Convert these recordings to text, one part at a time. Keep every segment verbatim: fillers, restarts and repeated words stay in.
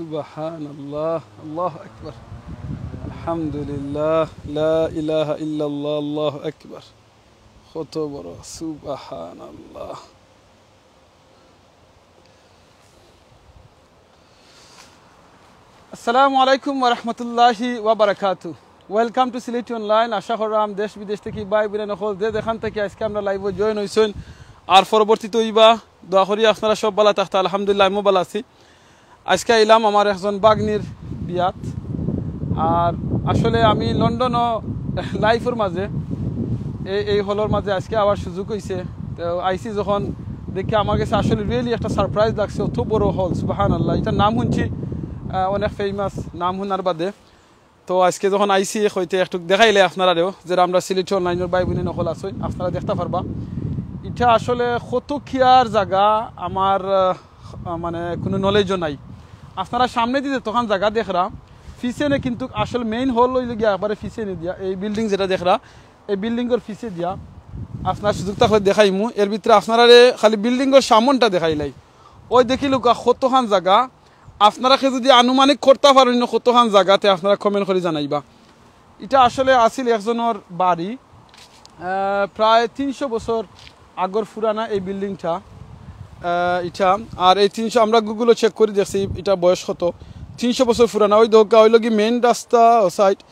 সুবহানাল্লাহ, আল্লাহু আকবার। আলহামদুলিল্লাহ, লা ইলাহা ইল্লাল্লাহ, আল্লাহু আকবার। কত বড়, সুবহানাল্লাহ। আসসালামু আলাইকুম ওয়া রাহমাতুল্লাহি ওয়া বারাকাতু। Welcome to Sylhet Online। আশা কররাম দেশ বিদেশ থাকি ভাই বইন অকল যে যেখান থাকি আজকে আমরার live-ও join অইছইন আর পরবর্তীতে অইবা। দোয়া করি আপনারা সব ভালা থাকতা। আলহামদুলিল্লাহ, আমিও ভালা আছি। আজকে আইলাম আমার একজন ভাগ্নির বিয়াত। আর আসলে আমি লন্ডনও live-র মাঝে এই, এই hall-র মাঝে আজকে আবার সুযোগ অইছে। তো আইছি যখন দেখি আমার গেছে আসলে really একটা surprise লাগছে, অত বড় hall, সুবহানাল্লাহ। ইটার নাম হুনছি, আহ, অনেক famous, নাম হুনার বাদে। তো আজকে যখন আইছি, কইতে একটু দেখাইলে আপনারারেও, যেরা আমরার Sylhet Online-র ভাই বইন অকল আছইন, আপনারা দেখতা পারবা। ইটা আসলে কত কিয়ার জাগা আমার, আহ, মানে কুনু knowledge-ও নাই। আপনারা সামনেদি যেতখান জাগা দেখরা, পিছেনে কিন্তু আসল main hall অইলো গিয়া একবারে পিছেনে দিয়া, এই building যেটা দেখরা, এই building-র পিছে দিয়া আপনারা সুযোগ থাকলে দেখাইমু। এর ভিতরে আপনারারে খালি building-র সামনটা দেখাইলাই। ওই দেখিলউক্কা কতখান জাগা, আপনারা কেউ যদি আনুমানিক করতা পারইন না কতখান জাগাতে, আপনারা comment করি জানাইবা। ইটা আসলে আছিল একজনর বাড়ি, আহ, প্রায় তিনশো বছর আগর পুরানা এই building-টা, আহ, ইটা। আর এই তিনশো, আমরা Google-ও check করি দেখছি ইটার বয়স কত, তিনশো বছর পুরানা। ওই দেখউক্কা অইলো গি main রাস্তা ও side,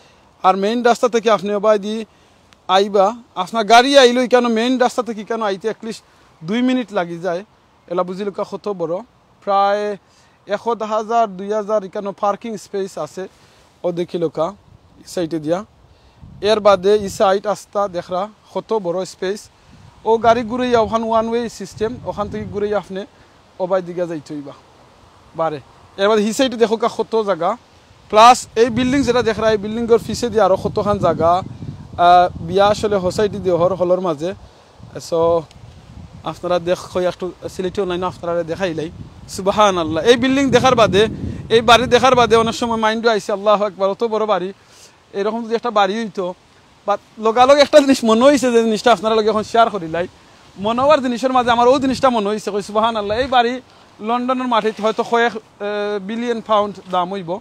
আর main রাস্তা থাকি আপনে ওবায়দি আইবা, আপনার গাড়ি আইলো ইকানো, main রাস্তা থাকি ইকানো আইতে at least দুই মিনিট লাগি যায়। এলা বুঝিলউক্কা কত বড়, প্রায় এক হাজার, দুই হাজার ইকানো parking space আছে। ও দেখিলউক্কা ই side-এ দিয়া, এর বাদে ই side আস্তা দেখরা কত বড় space। ও গাড়ি ঘুরাইয়া ওখান one way system, ওখান থাকি ঘুরাইয়া আপনে ওবায়দি গিয়া যাইতে অইবা বারে। এর বাদে হি side-এ দেখউক্কা কত জাগা, plus এই building যেটা দেখরা, এই building-র পিছেদি আরো কতখান জাগা, আহ, বিয়া আসলে হসাইটি দেহর hall-র মাঝে। So আপনারা দেখ, কই একটু Sylhet Online-ও আপনারারে দেখাইলাই। সুবহানাল্লাহ, এই building দেখার বাদে, এই বাড়ি দেখার বাদে অনেক সময় mind-ও আইছে, আল্লাহু আকবার, অত বড় বাড়ি, এরকম যদি একটা বাড়ি অইতো, বা লগালগ একটা জিনিস মনো অইছে, যে জিনিসটা আপনারার লগে এখন share করিলাই, মনো অওয়ার জিনিসর মাঝে আমার অউ জিনিসটা মনো অইছে, কই সুবহানাল্লাহ, এই বাড়ি লন্ডনর মাটিত হয়তো কয়েক, আহ, billion pound দাম অইবো,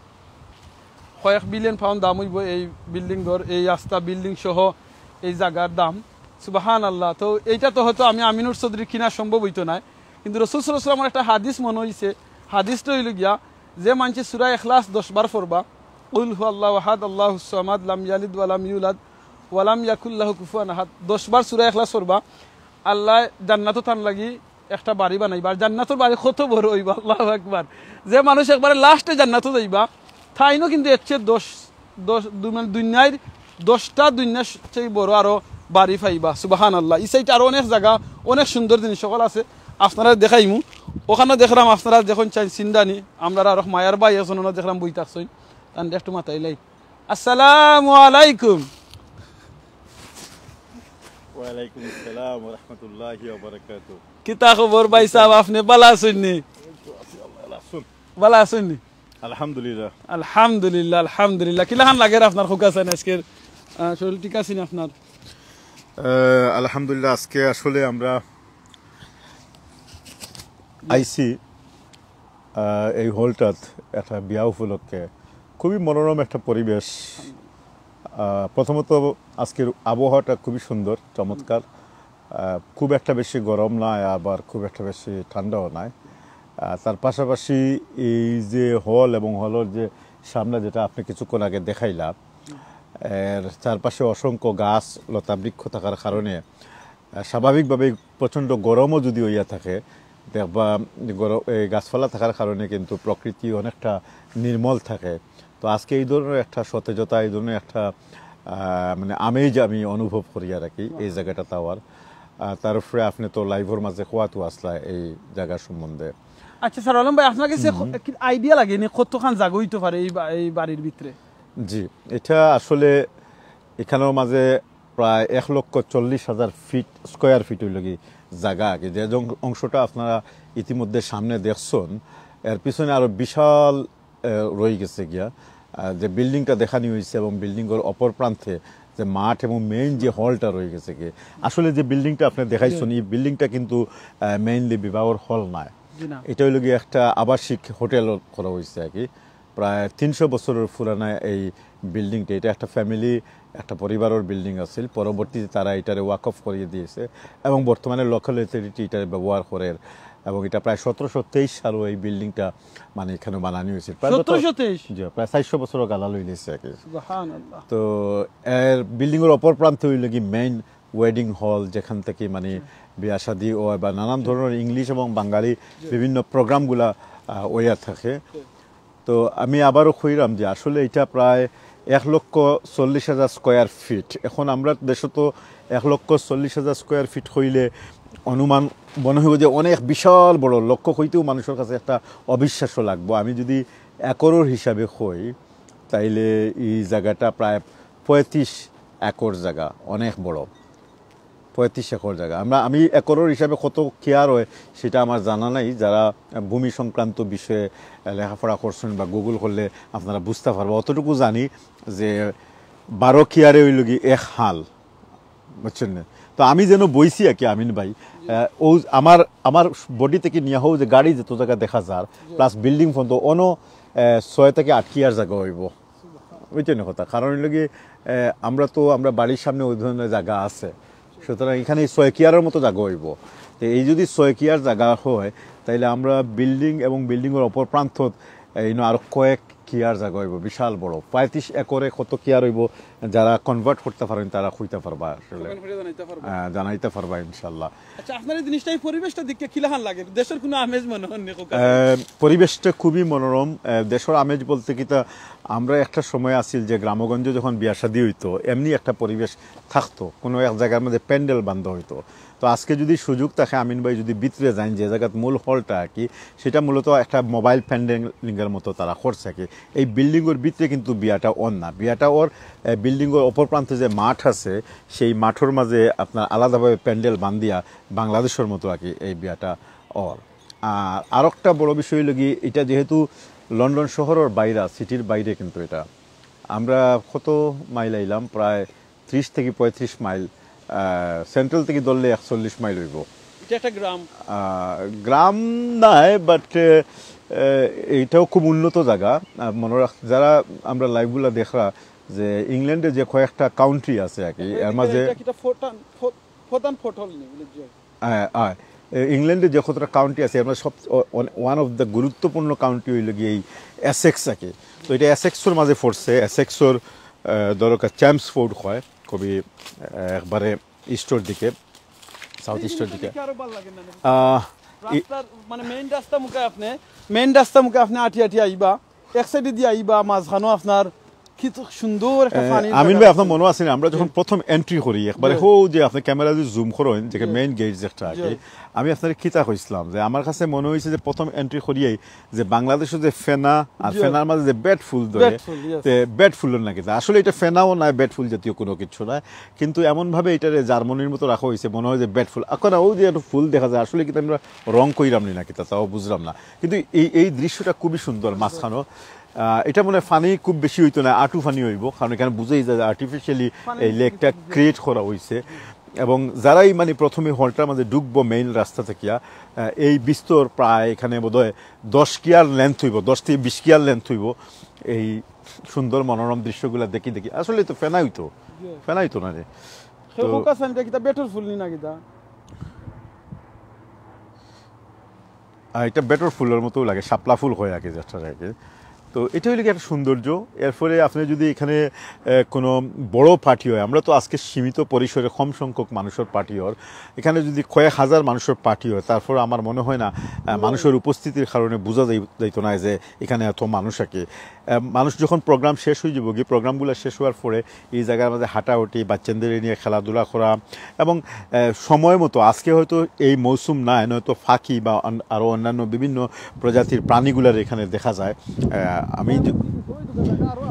কয়েক billion pound দাম অইবো এই building-র, এই আস্তা building সহ এই জাগার দাম। সুবহানাল্লাহ। তো এইটা তো হয়তো আমি আমিনুর চৌধুরীর কিনা সম্ভব অইতো নায়, কিন্তু রাসূল সাল্লাল্লাহু আলাইহি ওয়াসাল্লামর একটা হাদিস মনো অইছে। হাদিসটা অইলো গিয়া, যে মানষে সূরা ইখলাস দশ বার পড়বা, কুল হুয়াল্লাহু আহাদ, আল্লাহুস সামাদ, লাম ইয়ালিদ ওয়া লাম ইউলাদ, ওয়া লাম ইয়াকুল লাহু কুফুয়ান আহাদ, দশ বার সূরা ইখলাস পড়বা, আল্লায় জান্নাতো তান লাগি একটা বাড়ি বানাইবা। আর জান্নাতর বাড়ি কত বড় অইবা, আল্লাহু আকবার। যে মানুষ একবারে last-এ জান্নাতো যাইবা, তাইনও কিন্তু এর চেয়ে দশ, দশ, দু-, মানে দুনিয়ার দশটা দুনিয়ার চেয়ে বড় আরো বাড়ি পাইবা। সুবহানাল্লাহ। ই side-এ আরো অনেক জাগা, অনেক সুন্দর জিনিস সকল আছে, আপনারারে দেখাইমু। ওখানো দেখরাম আপনারা যখন চাইন সিন্দানি, আমরার আরো মায়ার ভাই একজন ওনা দেখরাম বই থাকছইন, তানরে একটু মাতাইলাই। আসসালামু আলাইকুম। ওয়ালাইকুম আসসালাম ওয়া রাহমাতুল্লাহি ওয়া বারাকাতুহু। কিতা খবর ভাই সাব, আপনে ভালা আছইন নি? এই তো আছি, আল্লাহ রাখছইন। ভালা আছইন নি? আলহামদুলিল্লাহ। আলহামদুলিল্লাহ, আলহামদুলিল্লাহ। কিলাখান লাগের আপনার খোকা চান আজকের, আহ, শরীর ঠিক আছে নি আপনার? আহ, আলহামদুলিল্লাহ, আজকে আসলে আমরা আইছি, আহ, এই হলটাত একটা বিয়া উপলক্ষে। খুবই মনোরম একটা পরিবেশ। আহ, প্রথমত আজকের আবহাওয়াটা খুবই সুন্দর, চমৎকার। আহ, খুব একটা বেশি গরম নাই, আবার খুব একটা বেশি ঠান্ডাও নাই। আহ, তার পাশাপাশি এই যে হল এবং হলর যে সামনে যেটা আপনি কিছুক্ষণ আগে দেখাইলা, এর চারপাশে অসংখ্য গাছ, লতা, বৃক্ষ থাকার কারণে, আহ, স্বাভাবিকভাবেই প্রচণ্ড গরমও যদি হইয়া থাকে, দেখবা গর-, এই গাছপালা থাকার কারণে কিন্তু প্রকৃতি অনেকটা নির্মল থাকে। তো আজকে এই ধরনের একটা সতেজতা, এই ধরনের একটা, আহ, মানে আমেজ আমি অনুভব করি আর কি এই জায়গাটাত আওয়ার। আহ, তার উপরে আপনি তো live-র মাঝে কওয়াত আছলা এই জায়গা সম্বন্ধে। আচ্ছা স্যার আলম ভাই, আপনার গেছে হুম। ক-, কি idea লাগে নি কতখান জাগা অইতো পারে এই বা-, এই বাড়ির ভিতরে? জি, এটা আসলে এখানোর মাঝে প্রায় এক লক্ষ চল্লিশ হাজার ফিট, স্কয়ার ফিট অইলো গি জাগা আর কি। যে জং-, অংশটা আপনারা ইতিমধ্যে সামনে দেখছইন, এর পিছনে আরো বিশাল, আহ, রই গেছে গিয়া, আহ, যে বিল্ডিংটা দেখানি হইছে এবং বিল্ডিংর অপর প্রান্তে যে মাঠ এবং মেইন যে হলটা রই গেছে গিয়া। আসলে যে বিল্ডিংটা আপনি দেখাইছইন, জি। এই বিল্ডিংটা কিন্তু, আহ, mainly বিবাহর হল নায়। জি না। এটা হইল গিয়ে একটা আবাসিক হোটেল করা হয়েছে আর কি। প্রায় তিনশো বছরের পুরানা এই বিল্ডিংটা। এটা একটা ফ্যামিলি, একটা পরিবারের বিল্ডিং আছিল। পরবর্তীতে তারা এটারে ওয়াকফ করিয়ে দিয়েছে এবং বর্তমানে লোকাল অথরিটি এটারে ব্যবহার করের। এবং এটা প্রায় সতেরোশো তেইশ সালে এই বিল্ডিংটা মানে এখানে বানানি হয়েছিল। প্রায় গত- সতেরোশো তেইশ? জি, প্রায় চারশো বছরও গালা লইলেছে আর কি। সুবহানাল্লাহ। তো এর বিল্ডিং এর অপর প্রান্তে হইল কি মেইন ওয়েডিং হল, যেখান থেকে মানে বিয়া শাদী হয় বা নানান ধরনের ইংলিশ এবং বাঙালি বিভিন্ন প্রোগ্রামগুলা আহ, হইয়া থাকে। তো আমি আবারও কইরাম যে আসলে এটা প্রায় এক লক্ষ চল্লিশ হাজার স্কোয়ার ফিট। এখন আমরা দেশে তো এক লক্ষ চল্লিশ হাজার স্কোয়ার ফিট হইলে অনুমান মনে হইব যে অনেক বিশাল বড়, লক্ষ হইতেও মানুষের কাছে একটা অবিশ্বাস্য লাগবো। আমি যদি একরর হিসাবে কই, তাইলে এই জায়গাটা প্রায় পঁয়ত্রিশ একর জায়গা, অনেক বড়। পঁয়ত্রিশ একর জায়গা। আমরা আমি একরর হিসাবে কত কিয়ার হয় সেটা আমার জানা নাই। যারা ভূমি সংক্রান্ত বিষয়ে লেখাপড়া করছেন বা গুগল করলে আপনারা বুঝতে পারবো। অতটুকু জানি যে বারো কিয়ারে হইল কি এক হাল, বুঝছেন না? তো আমি যেন বইছি আর কি আমিন ভাই। আহ, ও আমার আমার বডি থেকে নিয়ে হোক যে গাড়ি যত জায়গা দেখা যার, প্লাস বিল্ডিং ফোন তো অনো আহ, ছয় থেকে আট কিয়ার জায়গা হইব। ওইটাই না কথা। কারণ হইল কি আহ, আমরা তো আমরা বাড়ির সামনে ওই ধরনের জায়গা আছে, সুতরাং এখানে এই ছয় কিয়ারের মতো জায়গা হইব। তো এই যদি ছয় কিয়ার জায়গা হয়, তাইলে আমরা বিল্ডিং এবং বিল্ডিংয়ের অপর প্রান্ত এই আরো কয়েক কিয়ার জায়গা হইব, বিশাল বড়। পঁয়ত্রিশ একরে কত কিয়ার হইব, যারা কনভার্ট করতে পারেন তারা কইতে পারবা আসলে। কমেন্ট করে জানাইতে পারবো। আহ, জানাইতে পারবা ইনশাল্লাহ। আচ্ছা, আপনার এই জিনিসটা, এই পরিবেশটা দেখে কিলাখান লাগে? দেশের কোনো আমেজ মনে হয় নি? আহ, পরিবেশটা খুবই মনোরম। আহ, দেশের আমেজ বলতে কি, তা আমরা একটা সময় আছিল যে গ্রামগঞ্জে যখন বিয়া শাদী হইতো, এমনি একটা পরিবেশ থাকতো, কোনো এক জায়গার মধ্যে প্যান্ডেল বান্ধা হইতো। তো আজকে যদি সুযোগ থাকে, আমিন ভাই যদি ভিতরে যাইন, যে জায়গাত মূল হলটা আর কি, সেটা মূলত একটা মোবাইল প্যান্ডেলিংয়ের মতো তারা করছে আর কি। এই বিল্ডিংয়ের ভিতরে কিন্তু বিয়াটা অর না, বিয়াটা অর আহ, বিল্ডিংয়ের অপর প্রান্তে যে মাঠ আছে, সেই মাঠের মাঝে আপনার আলাদাভাবে প্যান্ডেল বান্ধিয়া বাংলাদেশের মতো আর কি এই বিয়াটা অর। আর আরেকটা বড় বিষয় হইল কি, এটা যেহেতু লন্ডন শহরের বাইরে, সিটির বাইরে, কিন্তু এটা আমরা কত মাইল আইলাম, প্রায় ত্রিশ থেকে পঁয়ত্রিশ মাইল। সেন্ট্রাল থেকে ধরলে একচল্লিশ মাইল হইব। এটা একটা গ্রাম। আহ, গ্রাম নয়, বাট এইটাও খুব উন্নত জায়গা। আহ, মনে রাখ, যারা আমরা লাইভগুলো দেখরা, যে ইংল্যান্ডে যে কয়েকটা কাউন্ট্রি আছে আর কি, এর মাঝে এটা কিতা ফোটান ফো- ফোটান ফোটল নি, বুঝলি? হ্যাঁ, হ্যাঁ। এ, ইংল্যান্ডে যে কতটা কাউন্টি আছে, আমরা সব ওয়ান অফ দ্য গুরুত্বপূর্ণ কাউন্টি হইল গিয়ে এই এসেক্স আর কি। তো এটা এসেক্সর মাঝে পড়ছে। এসেক্সর আহ, ধরো কা চ্যাম্পসফোর্ড হয়, খুবই আহ, একবারে ইস্টর দিকে, সাউথ ইস্টর দিকে। দেখে আরো ভালো লাগে না? আহ, রাস্তার মানে মেইন রাস্তা মুখে আপনি, মেইন রাস্তা মুখে আপনি আটি আটি আইবা, এক সাইডে দিয়ে আইবা, মাঝখানো আপনার কি তো সুন্দর একটা এ, পানির আমিন জায়গা ভাই, আছে। আপনার মনে আছে না, আমরা যখন প্রথম এন্ট্রি করি, একবারে জি। হো যে আপনি ক্যামেরা যদি জুম করেন, যে মেইন গেট যেটা আর কি, আমি আপনার কিতা কইছিলাম যে আমার কাছে মনে হয়েছে যে প্রথম এন্ট্রি করিয়াই যে বাংলাদেশে যে ফেনা আর জি। ফেনার মাঝে যে বেট ফুল ধরে, বেট ফুল, yes। তে বেট ফুলের নাকি তা। আসলে এটা ফেনাও নয়, বেট ফুল জাতীয় কোনো কিছু নয়, কিন্তু এমনভাবে এটারে জার্মানির মতো রাখা হয়েছে, মনে হয় যে বেট ফুল। এখন ও যে একটা ফুল দেখা যায়, আসলে কিন্তু আমরা রং কইরাম নি নাকি তা, তাও বুঝলাম না। কিন্তু এই এই দৃশ্যটা খুবই সুন্দর মাঝখানো। আহ, এটা মনে হয় পানি খুব বেশি হইতো না, আটু পানি হইব, কারণ এখানে বুঝাই যায় আর্টিফিশিয়ালি এই লেকটা ক্রিয়েট করা হয়েছে। এবং যারাই মানে প্রথমে হলটার মাঝে ঢুকবো মেইন রাস্তা থেকে, আহ, এই বিস্তর প্রায় এখানে বোধহয় দশ কিয়ার লেন্থ হইব, দশ থেকে বিশ কিয়ার লেন্থ হইব। এই সুন্দর মনোরম দৃশ্যগুলো দেখি দেখি, আসলে তো ফেনা হইতো, ফেনা হইতো না রে। তো ফোকাস আনতে কিতা বেটর ফুল নি না কিতা? আর এটা বেটর ফুলের মতো লাগে, শাপলা ফুল হয় আর কি, যেটা আর কি। তো এটা হইলে কি একটা সৌন্দর্য। এরপরে আপনি যদি এখানে আহ, কোনো বড় পার্টি হয়, আমরা তো আজকে সীমিত পরিসরে কম সংখ্যক মানুষের পার্টি হয়, এখানে যদি কয়েক হাজার মানুষের পার্টি হয়, তারপর আমার মনে হয় না আহ, মানুষের উপস্থিতির কারণে বোঝা যাই- যাইতো না যে এখানে এত মানুষ আর কি। আহ, মানুষ যখন প্রোগ্রাম শেষ হয়ে যাবো কি, প্রোগ্রামগুলো শেষ হওয়ার পরে এই জায়গার মধ্যে হাঁটাহুটি, বাচ্চাদের নিয়ে খেলাধুলা করা এবং আহ, সময় মতো, আজকে হয়তো এই মৌসুম নাই, নয়তো পাখি বা অন- আরো অন্যান্য বিভিন্ন প্রজাতির প্রাণীগুলার এখানে দেখা যায়। আহ, আমি যে-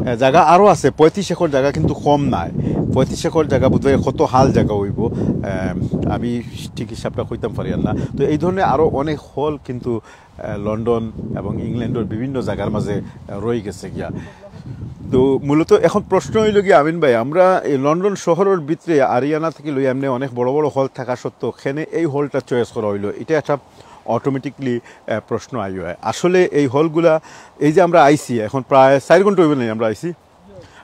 আহ, জায়গা আরো আছে, পঁয়ত্রিশ একর জায়গা কিন্তু কম নাই। পঁয়ত্রিশ একর জায়গা বোধহয় কত হাল জায়গা হইব, আহ, আমি ঠিক হিসাবটা কইতাম পারি আর না। তো এই ধরনের আরো অনেক হল কিন্তু আহ, লন্ডন এবং ইংল্যান্ডের বিভিন্ন জায়গার মাঝে আহ, রয়ে গেছে গিয়া। তো মূলত এখন প্রশ্ন হইল কি, আমিন ভাই, আমরা এই লন্ডন শহরের ভিতরে আরিয়ানা থেকে লই এমনি অনেক বড় বড় হল থাকা সত্ত্বেও কেনে এই হলটা চয়েস করা হইলো? এটা একটা অটোমেটিকলি প্রশ্ন আইও। আসলে এই হলগুলা, এই যে আমরা আইছি, এখন প্রায় চার ঘন্টা অইবো নাই আমরা আইছি,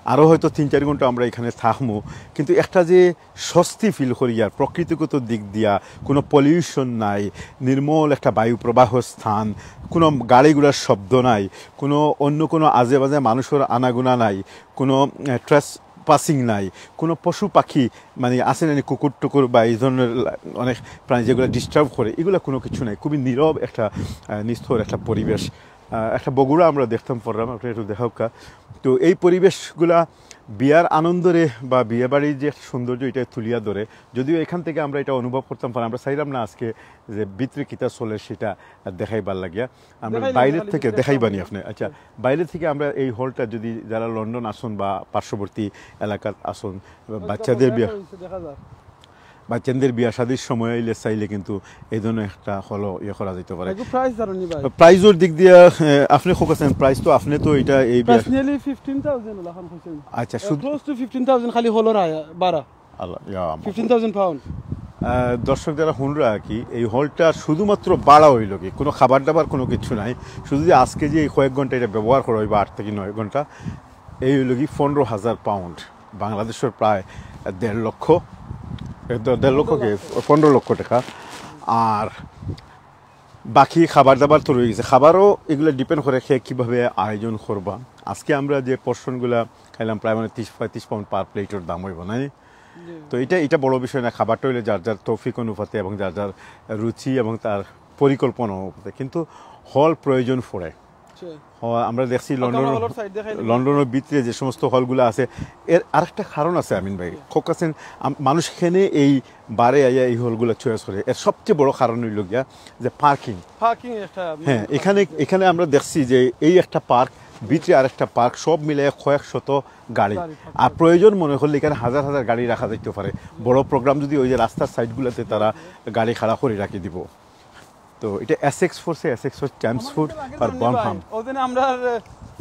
আরও হয়তো তিন চার ঘন্টা আমরা এখানে থাকমু, কিন্তু একটা যে স্বস্তি ফিল করি, আর প্রকৃতিগত দিক দিয়া কোনো পলিউশন নাই, নির্মল একটা বায়ু প্রবাহ স্থান, কোনো গাড়ি ঘোড়ার শব্দ নাই, কোনো অন্য কোনো আজে বাজে মানুষের আনাগোনা নাই, কোনো ট্রেস পাসিং নাই, কোনো পশু পাখি, মানে, আছে না নি, কুকুর টুকুর বা এই ধরনের লা- অনেক প্রাণী যেগুলো ডিস্টার্ব করে, এগুলো কোনো কিছু নাই। খুবই নীরব একটা, আহ, নিস্তর একটা পরিবেশ। আহ, একটা বগুড়া আমরা দেখতাম পারলাম, আপনি একটু দেখাউক্কা। তো এই পরিবেশগুলা বিয়ার আনন্দরে বা বিয়ে বাড়ির যে একটা সৌন্দর্য, এটা তুলিয়া ধরে। যদিও এখান থেকে আমরা এটা অনুভব করতাম পারি, আমরা চাইলাম না আজকে যে ভিতরে কিতা চলে সেটা দেখাইবার লাগিয়া। আমরা বাইরের থেকে দেখাইবানি আপনি। আচ্ছা, বাইরে থেকে আমরা এই হলটা যদি যারা লন্ডন আসুন বা পার্শ্ববর্তী এলাকাত আসুন, বাচ্চাদের বিয়া, বাচ্চাদের বিয়া শাদির সময় হইলে চাইলে কিন্তু এই ধরনের একটা হলও ইয়ে করা যেতে পারে। প্রাইস জানেন নি ভাই? প্রাইসর দিক দিয়ে, আহ, আপনি কউক্কা চাইন, প্রাইস তো আপনি তো এটা এই বিয়া- প্রাইস নিয়ারলি ফিফটিন থাউজেন্ড ওলাখান কইছেন। আচ্ছা, শুধু ক্লোজ টু ফিফটিন থাউজেন্ড খালি হলর আয় ভাড়া। আল্লাহ, ইয়া আল্লাহ। Fifteen thousand pound. আহ, দর্শক যারা হুনরা আর কি, এই হলটা শুধুমাত্র ভাড়া হইল কি, কোনো খাবার দাবার কোনো কিছু নাই, শুধু যে আজকে যে এই কয়েক ঘন্টা এটা ব্যবহার করা হইব, আট থেকে নয় ঘন্টা, এই হইল কি পনেরো হাজার পাউন্ড, বাংলাদেশের প্রায় দেড় লক্ষ, এ, দ- দেড় লক্ষ কি, পনেরো লক্ষ টাকা। আর বাকি খাবার দাবার তো রয়ে গেছে, খাবারও এগুলো ডিপেন্ড করে কে কীভাবে আয়োজন করবা। আজকে আমরা যে পোর্শনগুলা খাইলাম, প্রায় মানে তিরিশ পঁয়ত্রিশ পাউন্ড পার প্লেটের দাম হইব, নাই? তো এটা, এটা বড় বিষয় না, খাবারটা হইলে যার যার তৌফিক অনুপাতে এবং যার যার রুচি এবং তার পরিকল্পনা অনুপাতে, কিন্তু হল প্রয়োজন পড়ে। হ, আমরা দেখছি লন্ডন, লন্ডনের ভিতরে যে সমস্ত হলগুলো আছে, এর আরেকটা কারণ আছে আমিন ভাই। কউক্কা চাইন, আম- মানুষ কেনে এই বারে আইয়া এই হলগুলো চয়েস করে, এর সবচেয়ে বড় কারণ হইল গিয়া যে পার্কিং। পার্কিং একটা, হ্যাঁ, এখানে, এখানে আমরা দেখছি যে এই একটা পার্ক, ভিতরে আরেকটা পার্ক, সব মিলে কয়েক শত গাড়ি। আর প্রয়োজন মনে করলে এখানে হাজার হাজার গাড়ি রাখা যাইতে পারে। বড় প্রোগ্রাম যদি ওই যে রাস্তার সাইডগুলোতে তারা গাড়ি খাড়া করে রাখি দিব। তো এটা এসেক্স ফোর্সে, এসেক্স ফোর্স চ্যাম্পসফোর্ড আর বার্মিংহাম। ওদিন আমরা, আহ,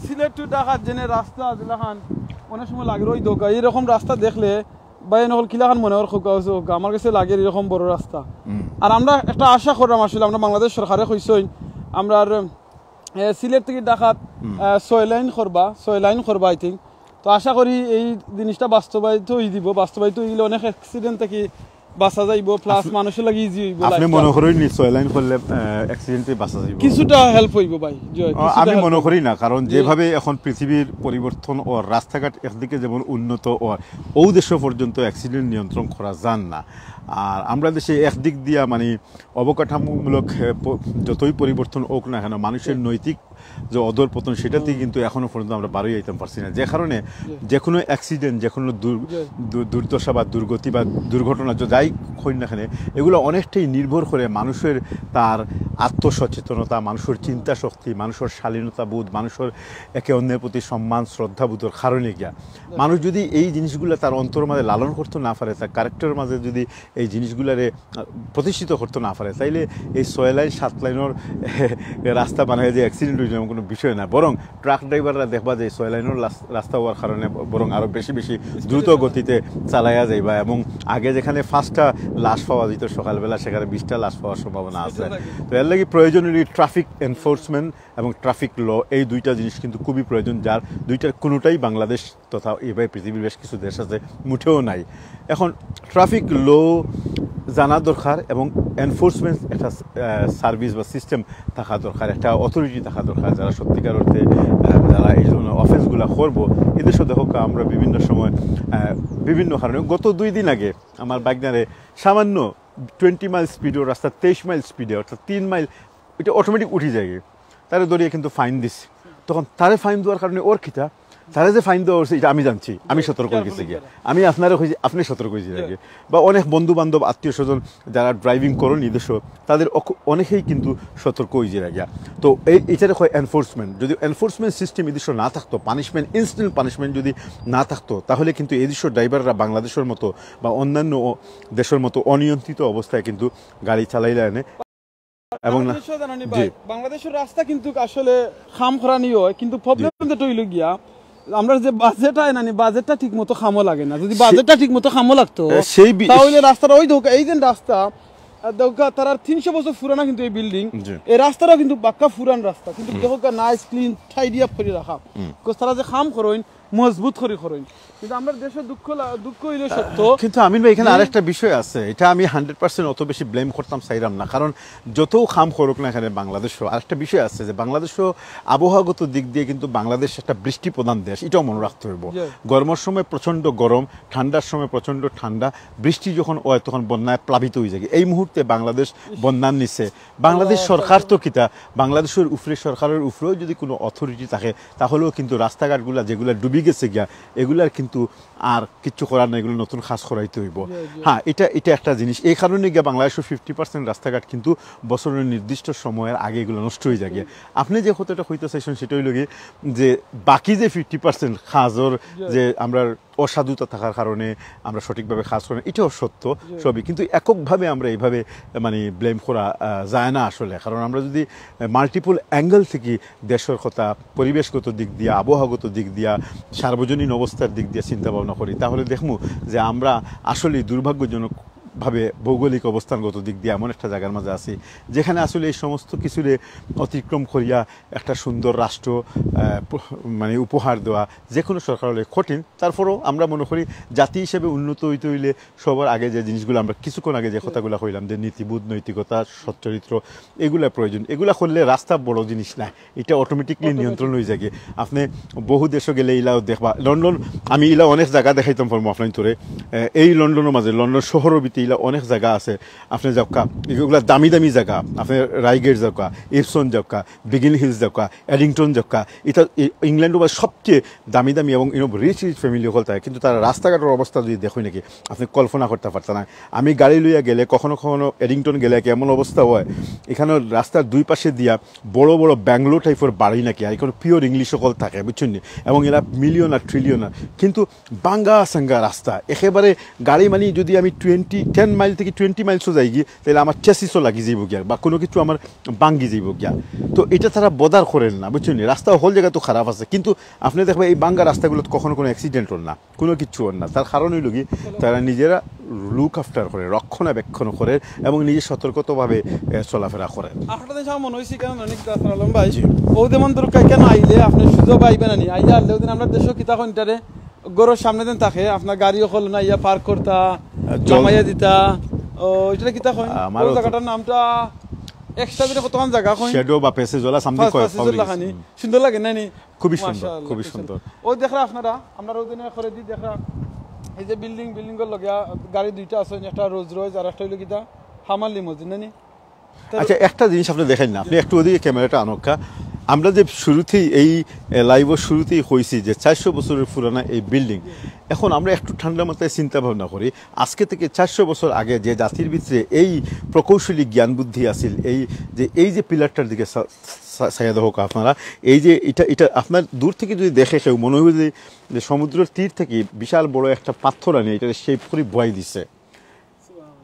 সিলেট টু ঢাকার জেনে রাস্তা যেলাখান অনেক সময় লাগে ওই দোকা, এইরকম রাস্তা দেখলে ভাই, এন হকল কিলাখান মনে অর কউক্কা, আমার কাছে লাগে এরকম বড় রাস্তা। আর আমরা একটা আশা করলাম আসলে আমরা বাংলাদেশ সরকারে কইছইন আমরা আর, আহ, সিলেট থেকে ঢাকাত, আহ, ছয় লাইন করবা, ছয় লাইন করবা, আই থিঙ্ক। তো আশা করি এই জিনিসটা বাস্তবায়িত হয়ে দিব, বাস্তবায়িত হয়ে গেলে অনেক অ্যাক্সিডেন্ট থেকে বাঁচা যাইব, প্লাস মানুষের লাগি ইজি হইব। আপনি মনে করেন নি ছয় লাইন করলে অ্যাক্সিডেন্টে বাঁচা যাইব? কিছুটা হেল্প হইব ভাই। জি, আমি মনে করি না, কারণ যেভাবে এখন পৃথিবীর পরিবর্তন ও রাস্তাঘাট একদিকে যেমন উন্নত ও ও দেশও পর্যন্ত অ্যাক্সিডেন্ট নিয়ন্ত্রণ করা যান না। আর আমরা দেশে একদিক দিয়া মানে অবকাঠামোমূলক, আহ, প- যতই পরিবর্তন হোক না কেন, মানুষের নৈতিক যে অধঃপতন, সেটাতেই কিন্তু এখনো পর্যন্ত আমরা বারোই আইতাম পারছি না, যে কারণে যে কোনো অ্যাক্সিডেন্ট, যে কোনো দুর- দু- দুর্দশা বা দুর্গতি বা দুর্ঘটনা য- যাই হই না কেন, এগুলো অনেকটাই নির্ভর করে মানুষের তার আত্মসচেতনতা, মানুষের চিন্তা শক্তি, মানুষের শালীনতা বোধ, মানুষের একে অন্যের প্রতি সম্মান শ্রদ্ধাবোধের কারণে গিয়া। মানুষ যদি এই জিনিসগুলো তার অন্তর মাঝে লালন করতে না পারে, তার ক্যারেক্টারের মাঝে যদি এই জিনিসগুলারে, আহ, প্রতিষ্ঠিত করতে না পারে, তাইলে এই ছয় লাইন সাত লাইনের রাস্তা বানায় যে অ্যাক্সিডেন্ট হয়ে যাবে কোনো বিষয় না। বরং ট্রাক ড্রাইভাররা দেখবা যে ছয় লাইনের রাস- রাস্তা হওয়ার কারণে ব- বরং আরও বেশি বেশি দ্রুত গতিতে চালাইয়া যাইবা। এবং আগে যেখানে পাঁচটা লাশ পাওয়া যেত সকালবেলা, সেখানে বিশটা লাশ পাওয়ার সম্ভাবনা আছে। তো এর লাগি প্রয়োজন হইল ট্রাফিক এনফোর্সমেন্ট এবং ট্রাফিক ল, এই দুইটা জিনিস কিন্তু খুবই প্রয়োজন, যার দুইটার কোনোটাই বাংলাদেশ তথা এভাবে পৃথিবীর বেশ কিছু দেশ আছে, মোটেও নাই। এখন ট্রাফিক ল জানা দরকার এবং এনফোর্সমেন্ট একটা, আহ, সার্ভিস বা সিস্টেম থাকা দরকার, একটা অথরিটি থাকা দরকার, যারা সত্যিকার অর্থে, আহ, যারা এই ধরনের অফেন্সগুলো করবো। এদেশও দেখো আমরা বিভিন্ন সময়, আহ, বিভিন্ন কারণে, গত দুই দিন আগে আমার বাইকনারে সামান্য টোয়েন্টি মাইল স্পিডেও রাস্তা, তেইশ মাইল স্পিডে, অর্থাৎ তিন মাইল, এটা অটোমেটিক উঠি যায়, তারে ধরিয়ে কিন্তু ফাইন দিছে। তখন তারে ফাইন দেওয়ার কারণে ওর কিতা, তারে যে ফাইন দেওয়া হয়েছে, এটা আমি জানছি, আমি সতর্ক হয়ে গেছি গিয়া। আমি আপনারে কইছি, আপনি সতর্ক হয়েছি আগে। বা অনেক বন্ধু বান্ধব, আত্মীয় স্বজন যারা ড্রাইভিং করেন নিজস্ব, তাদের অক- অনেকেই কিন্তু সতর্ক হয়ে যায় গিয়া। তো এই এটারে হয় এনফোর্সমেন্ট। যদি এনফোর্সমেন্ট সিস্টেম এই দেশে না থাকতো, পানিশমেন্ট, ইনস্ট্যান্ট পানিশমেন্ট যদি না থাকতো, তাহলে কিন্তু এই দেশের ড্রাইভাররা বাংলাদেশের মতো বা অন্যান্য ও- দেশের মতো অনিয়ন্ত্রিত অবস্থায় কিন্তু গাড়ি চালাইলে এনে এবং না, বাংলাদেশও জানো নি জি। ভাই, বাংলাদেশের রাস্তা কিন্তু আসলে কাম করা নিয়ে হয়, কিন্তু প্রবলেম যেটা হইল গিয়া, আমরা যে বাজেট হয় না নি, বাজেটটা ঠিক মতো কামও লাগে না। যদি সে- বাজেটটা ঠিক মতো কামও লাগতো, এ, সেই বি- তাহলে রাস্তাটা ওই ধোকা, এই যে রাস্তা, আর দেখো, তারার তিনশো বছর পুরানা কিন্তু এই বিল্ডিং। জি। এই রাস্তাটাও কিন্তু বাক্কা পুরান রাস্তা, কিন্তু দেখো, নাইস, ক্লিন, টাইডি আপ করি রাখা। বিকজ তারা যে কাম করইন, মজবুত করি করইন। কিন্তু আমরা দেশে দুঃখ লা- দুঃখ হইলে সত্য। কিন্তু আমিন ভাই, এখানে আরেকটা বিষয় আছে, এটা আমি হান্ড্রেড পার্সেন্ট অত বেশি ব্লেম করতাম চাইরাম না, কারণ যতও কাম করুক না এখানে বাংলাদেশও, আরেকটা বিষয় আছে যে বাংলাদেশও আবহাওয়াগত দিক দিয়ে কিন্তু বাংলাদেশ একটা বৃষ্টি প্রধান দেশ, এটাও মনে রাখতে হইব। জি। গরমের সময় প্রচণ্ড গরম, ঠান্ডার সময় প্রচণ্ড ঠান্ডা, বৃষ্টি যখন হয় তখন বন্যায় প্লাবিত হয়ে যায়। এই মুহূর্তে বাংলাদেশ বন্যার নিচে। বাংলাদেশ সরকার তো কিতা, বাংলাদেশের উপরে, সরকারের উপরেও যদি কোনো অথরিটি থাকে, তাহলেও কিন্তু রাস্তাঘাটগুলা যেগুলা ডুবি গেছে গিয়া, এগুলার কিন্তু আর কিচ্ছু করার নাই, এগুলো নতুন কাজ করাইতে হইব। হ্যাঁ, এটা এটা একটা জিনিস। এই কারণে গিয়া বাংলাদেশের ফিফটি পার্সেন্ট রাস্তাঘাট কিন্তু বছরের নির্দিষ্ট সময়ের আগে এগুলো নষ্ট হয়ে যায় গিয়া। আপনি যে কথাটা কইতে চাইছেন সেটা হইল কি, যে বাকি যে ফিফটি পার্সেন্ট কাজর যে আমরা অসাধুতা থাকার কারণে আমরা সঠিকভাবে কাজ করি না, এটাও সত্য সবই, কিন্তু এককভাবে আমরা এইভাবে মানে ব্লেম করা আহ, যায় না আসলে। কারণ আমরা যদি মাল্টিপল অ্যাঙ্গেল থেকে দেশের কথা, পরিবেশগত দিক দিয়া, আবহাওয়াগত দিক দিয়া, সার্বজনীন অবস্থার দিক দিয়া চিন্তা ভাবনা করি, তাহলে দেখমু যে আমরা আসলে দুর্ভাগ্যজনকভাবে ভৌগোলিক অবস্থানগত দিক দিয়ে এমন একটা জায়গার মাঝে আছি, যেখানে আসলে এই সমস্ত কিছুরে অতিক্রম করিয়া একটা সুন্দর রাষ্ট্র আহ, প- মানে উপহার দেওয়া যে কোনো সরকার হলে কঠিন। তারপরও আমরা মনে করি জাতি হিসেবে উন্নত হইতে হইলে সবার আগে যে জিনিসগুলো, আমরা কিছুক্ষণ আগে যে কথাগুলো কইলাম, যে নীতিবোধ, নৈতিকতা, সচ্চরিত্র, এগুলা প্রয়োজন। এগুলা করলে রাস্তা বড় জিনিস না, এটা অটোমেটিকলি নিয়ন্ত্রণ হয়ে যায়। আপনি বহু দেশে গেলে ইলাও দেখবা, লন্ডন, আমি ইলা অনেক জায়গা দেখাইতাম পারবো আপনার তোরে। এ, এই লন্ডনের মাঝে, লন্ডন শহরের ভিতরে ইলা অনেক জায়গা আছে, আপনি যাওকা, এগুলা দামি দামি জায়গা, আপনি রাইগেট যাওকা, ইপসন যাওকা, বিগিন হিলস যাওকা, এডিংটন যাওকা, এটা ইংল্যান্ডের সবচেয়ে দামি দামি এবং ইনো রিচ রিচ ফ্যামিলি হল থাকে, কিন্তু তারা রাস্তাঘাটের অবস্থা যদি দেখই নাকি, আপনি কল্পনা করতে পারতেন না। আমি গাড়ি লইয়া গেলে কখনো কখনো এডিংটন গেলে কি এমন অবস্থা হয়, এখানে রাস্তার দুই পাশে দিয়া বড় বড় বাংলো টাইপের বাড়ি নাকি, আর এখানে পিওর ইংলিশ সকল থাকে, বুঝছেন নি? এবং এরা মিলিয়নার, ট্রিলিয়নার, কিন্তু বাঙ্গা সাঙ্গা রাস্তা একেবারে। গাড়ি মানে যদি আমি টোয়েন্টি টেন মাইল থেকে টোয়েন্টি মাইলসও যাই গিয়ে, তাহলে আমার চেসিসও লাগি যাইব গিয়া বা কোনো কিছু আমার ভাঙ্গি যাইব গিয়া। তো এটা তারা বদার করেন না, বুঝছেন নি? রাস্তা হল জায়গা তো খারাপ আছে, কিন্তু আপনি দেখবেন এই বাঙ্গা রাস্তাগুলো কখনো কোনো অ্যাক্সিডেন্ট হল না, কোনো কিছু হল না। তার কারণ হইল কি, তারা নিজেরা লুক আফটার করে, রক্ষণাবেক্ষণ করে এবং নিজে সতর্কতাভাবে এ, চলাফেরা করে। আপনাদের সময় মনে হয়েছে কেন জানি কিতা আলম ভাই, ও যেমন দরকার কেন আইলে আপনি সুযোগ আইবেন না নি, আইলে আনলে ওদিন আমরা দেশও কিতা কইন তারে, ঘরের সামনে দিন থাকে, আপনার গাড়িও খোল না, ইয়া পার্ক করতা, জল- জমাইয়া দিতা। ও, এটা কিতা কইন? আমারও ও তো- জায়গাটার নামটা এক্সট্রা দিনে কতখান জায়গা কইন? শ্যাডো বা প্যাসেজ ওলা সামথিং পাঁচ কয়, পাঁচ সিজন লাখানি। সুন্দর লাগে না নি? খুবই সুন্দর, মাশাআল্লাহ, খুবই খুব সুন্দর। ও দেখরা আপনারা, আমরা ওদিনে করে দি দেখরা, এই যে বিল্ডিং, বিল্ডিং এর লগে গাড়ি দুইটা আছে, একটা রোলস রয়েস আর একটা হইলো কিতা হামার লিমোজিন, না নি? আচ্ছা, একটা জিনিস আপনি দেখেন না, আপনি একটু ওদিকে ক্যামেরাটা আনক্কা। আমরা যে শুরুতেই এই লাইভের শুরুতেই কইছি যে চারশো বছরের পুরানা এই বিল্ডিং, এখন আমরা একটু ঠান্ডা মাথায় চিন্তা ভাবনা করি, আজকে থেকে চারশো বছর আগে যে জাতির ভিতরে এই প্রকৌশলী জ্ঞান বুদ্ধি আছিল, এই যে এই যে পিলারটার দিকে সা- সা- চাইয়া দেখো আপনারা, এই যে এটা এটা আপনার দূর থেকে যদি দেখে কেউ মনে হবে যে, যে সমুদ্রের তীর থেকে বিশাল বড় একটা পাথর আনি এটা শেপ করে বয়াই দিছে।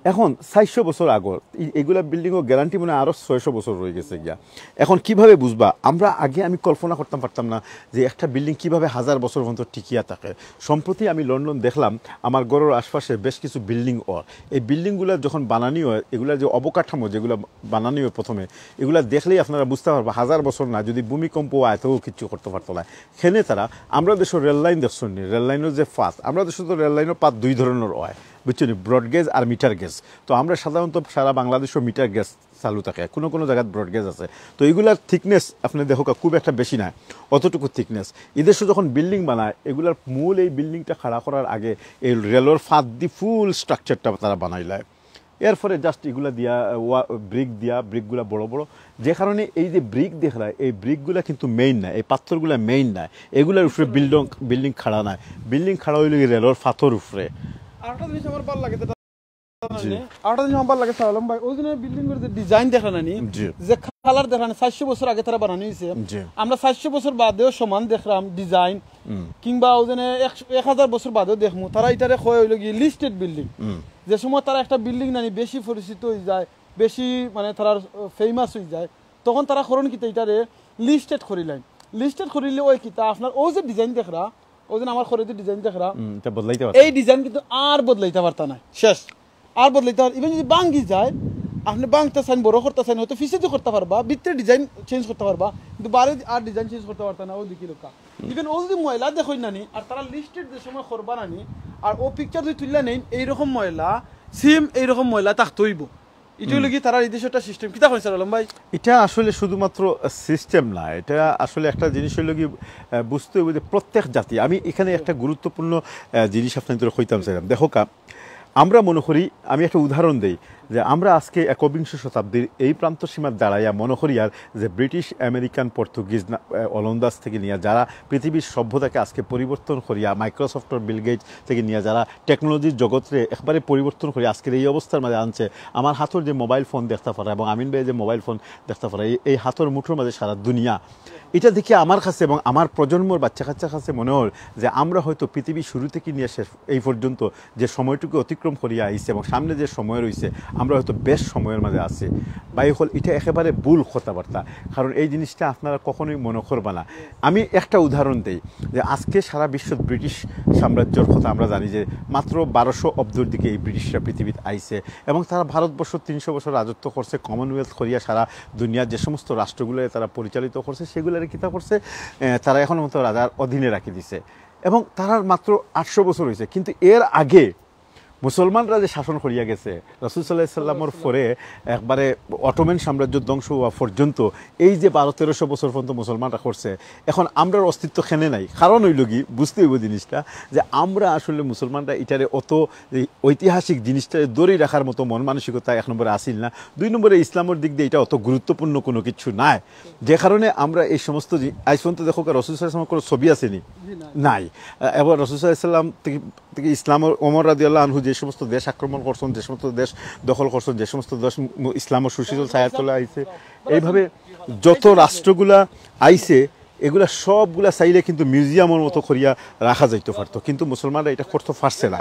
এখন চারশো বছর আগর ই- এগুলা বিল্ডিংও গ্যারান্টি মনে হয় আরো ছয়শো বছর রয়ে গেছে গিয়া। এখন কিভাবে বুঝবা? আমরা আগে আমি কল্পনা করতাম পারতাম না যে একটা বিল্ডিং কিভাবে হাজার বছর পর্যন্ত টিকিয়া থাকে। সম্প্রতি আমি লন্ডন দেখলাম, আমার ঘরের আশপাশে বেশ কিছু বিল্ডিং অর। এই বিল্ডিংগুলা যখন বানানি হয়, এগুলা যে অবকাঠামো যেগুলা বানানি হয় প্রথমে, এগুলা দেখলেই আপনারা বুঝতে পারবা হাজার বছর না, যদি ভূমিকম্প আয় তবুও কিচ্ছু করতে পারতো না। খেনে তারা, আমরা দেশের রেল লাইন দেখছেন নি, রেল লাইনের যে পাত, আমরা দেশে তো রেল লাইনের পাত দুই ধরনের হয়, বুঝছেন নি, ব্রড গেজ আর মিটার গেজ। তো আমরা সাধারণত সারা বাংলাদেশও মিটার গেজ চালু থাকে, কোনো কোনো জায়গাত ব্রড গেজ আছে। তো এগুলার থিকনেস আপনি দেখো খুব একটা বেশি নাই, অতটুকু থিকনেস। এদেশে যখন বিল্ডিং বানায়, এগুলার মূল এই বিল্ডিংটা খাড়া করার আগে এই রেলের ফাঁদ দি ফুল স্ট্রাকচারটা তারা বানাইলায়। এরপরে জাস্ট এগুলা দিয়া, ব্রিক দিয়া, ব্রিকগুলা বড় বড়, যে কারণে এই যে ব্রিক দেখরা, এই ব্রিকগুলা কিন্তু মেইন না, এই পাথরগুলা মেইন না, এগুলার উপরে বিল্ডিং বিল্ডিং খাড়া নাই। বিল্ডিং খাড়া হইল কি রেলের ফাথর উপরে। আরেকটা জিনিস আমার ভালো লাগে, যেটা আরেকটা জিনিস আমার ভালো লাগে শাহ আলম ভাই, ওই জন্য বিল্ডিং এর যে ডিজাইন দেখা নানি, জি। যে কালার দেখা নানি, চারশো বছর আগে তারা বানানি হয়েছে। জি। আমরা চারশো বছর বাদেও সমান দেখলাম ডিজাইন, কিংবা ওই জন্য এক হাজার বছর বাদেও দেখমু, তারা এটারে কয় হইল কি লিস্টেড বিল্ডিং। যে সময় তারা একটা বিল্ডিং নানি বেশি পরিচিত হয়ে যায়, বেশি মানে তারা ফেমাস হয়ে যায়, তখন তারা করন কিতা, এটারে লিস্টেড করিলেন। লিস্টেড করিলে ওই কিতা আপনার ও যে ডিজাইন দেখরা, ওই জন্য আমার করে যে ডিজাইন দেখরা, হুম, এটা বদলাইতে পারছে। এই ডিজাইন কিন্তু আর বদলাইতে পারতা না, শেষ। আর বদলাইতে পার, ইভেন যদি ভাঙ্গি যায়, আপনে ভাঙতা চাইন, বড় করতা চাইন, হয়তো পিছেদি করতা পারবা, ভিতরে ডিজাইন চেঞ্জ করতা পারবা, কিন্তু বারে আর ডিজাইন চেঞ্জ করতা পারতা না। অউ দেখি লোকা, ইভেন অউ যদি ময়লা দেখইন না নি, আর তারা লিস্টেড যে সময় করবা না নি, আর অউ পিকচার যদি তুললা নেইন, এইরকম ময়লা, সেম এইরকম ময়লা থাকতে অইবো। ইটা অইলো কি তারার এই দেশর একটা সিস্টেম। কিতা কইন স্যার আলম ভাই? এটা আসলে শুধুমাত্র সিস্টেম না, এটা আসলে একটা জিনিস অইলো কি, আহ, বুঝতে অইবো যে প্রত্যেক জাতি, আমি এখানে একটা গুরুত্বপূর্ণ, আহ, জিনিস আপনাইনতরে কইতাম চাইরাম। দেখউক্কা, আমরা মনো করি, আমি একটা উদাহরণ দেই, যে আমরা আজকে একবিংশ শতাব্দীর এই প্রান্ত সীমাত দাঁড়াইয়া মনো করিয়ার যে ব্রিটিশ, আমেরিকান, পর্তুগিজ, না-, আহ, ওলন্দাজ থাকি নিয়া যারা পৃথিবীর সভ্যতাকে আজকে পরিবর্তন করিয়া, মাইক্রোসফটর বিল গেটস থাকি নিয়া যারা টেকনোলজির জগতরে একবারে পরিবর্তন করিয়া আজকের এই অবস্থার মাঝে আনছে, আমার হাতর যে মোবাইল ফোন দেখতা পারা এবং আমিন ভাইয়ে যে মোবাইল ফোন দেখতা পারা, এই, এই হাতর মুঠোর মাঝে সারা দুনিয়া। এটা দেখে আমার কাছে এবং আমার প্রজন্মর বাচ্চা কাচ্চার কাছে মনে অর যে আমরা হয়তো পৃথিবীর শুরু থাকি নিয়া শেষ এই পর্যন্ত যে সময়টুকু অতিক্রম করিয়া আইছি এবং সামনে যে সময় রইছে, আমরা হয়তো বেস্ট সময়র মাঝে আছি। ভাই অকল, এটা একেবারে ভুল কথাবার্তা, কারণ এই জিনিসটা আপনারা কখনোই মনো করবা না। আমি একটা উদাহরণ দেই, যে আজকে সারা বিশ্বত ব্রিটিশ সাম্রাজ্যর কথা আমরা জানি যে মাত্র বারোশো অব্দর দিকে এই ব্রিটিশরা পৃথিবীত আইছে এবং তারা ভারতবর্ষ তিনশো বছর রাজত্ব করছে, কমনওয়েলথ করিয়া সারা দুনিয়ার যে সমস্ত রাষ্ট্রগুলোরে তারা পরিচালিত করছে, সেগুলোরে কিতা করছে, এ, তারা এখন মতো রাজার অধীনে রাখি দিছে। এবং তারার মাত্র আটশো বছর অইছে, কিন্তু এর আগে মুসলমানরা যে শাসন করিয়া গেছে, রাসূল সাল্লাল্লাহু আলাইহি ওয়াসাল্লামর পরে একবারে অটোম্যান সাম্রাজ্য ধ্বংস হওয়া পর্যন্ত এই যে বারো তেরোশো বছর পর্যন্ত মুসলমানরা করছে, এখন আমরার অস্তিত্ব কেনে নাই। কারণ অইলো কি, বুঝতে অইবো জিনিসটা, যে আমরা আসলে মুসলমানরা ইটারে অত, এই ঐতিহাসিক জিনিসটারে ধরি রাখার মতো মন মানসিকতা এক নম্বরে আসিল না, দুই নম্বরে ইসলামর দিক দিয়া ইটা অত গুরুত্বপূর্ণ কোনো কিছু নায়, যে কারণে আমরা এই সমস্ত জি-, আইজ পর্যন্ত দেখউক্কা, রাসূল সাল্লাল্লাহু আলাইহি ওয়াসাল্লামর কোনো ছবি আছে নি? জি, না। নাই। আহ, এবার রাসূল সাল্লাল্লাহু আলাইহি ওয়াসাল্লাম থাকি, থাকি ইসলামর, ওমর রাদিয়াল্লাহু আনহু যে সমস্ত দেশ আক্রমণ করছেন, যে সমস্ত দেশ দখল করছেন, যে সমস্ত দেশ মু-, ইসলামর সুশীতল ছায়ার তলে আইছে, এইভাবে যত রাষ্ট্রগুলা আইছে, এগুলা সবগুলা চাইলে কিন্তু মিউজিয়ামর মতো করিয়া রাখা যাইতো পারতো, কিন্তু মুসলমানরা এটা করতে পারছে না।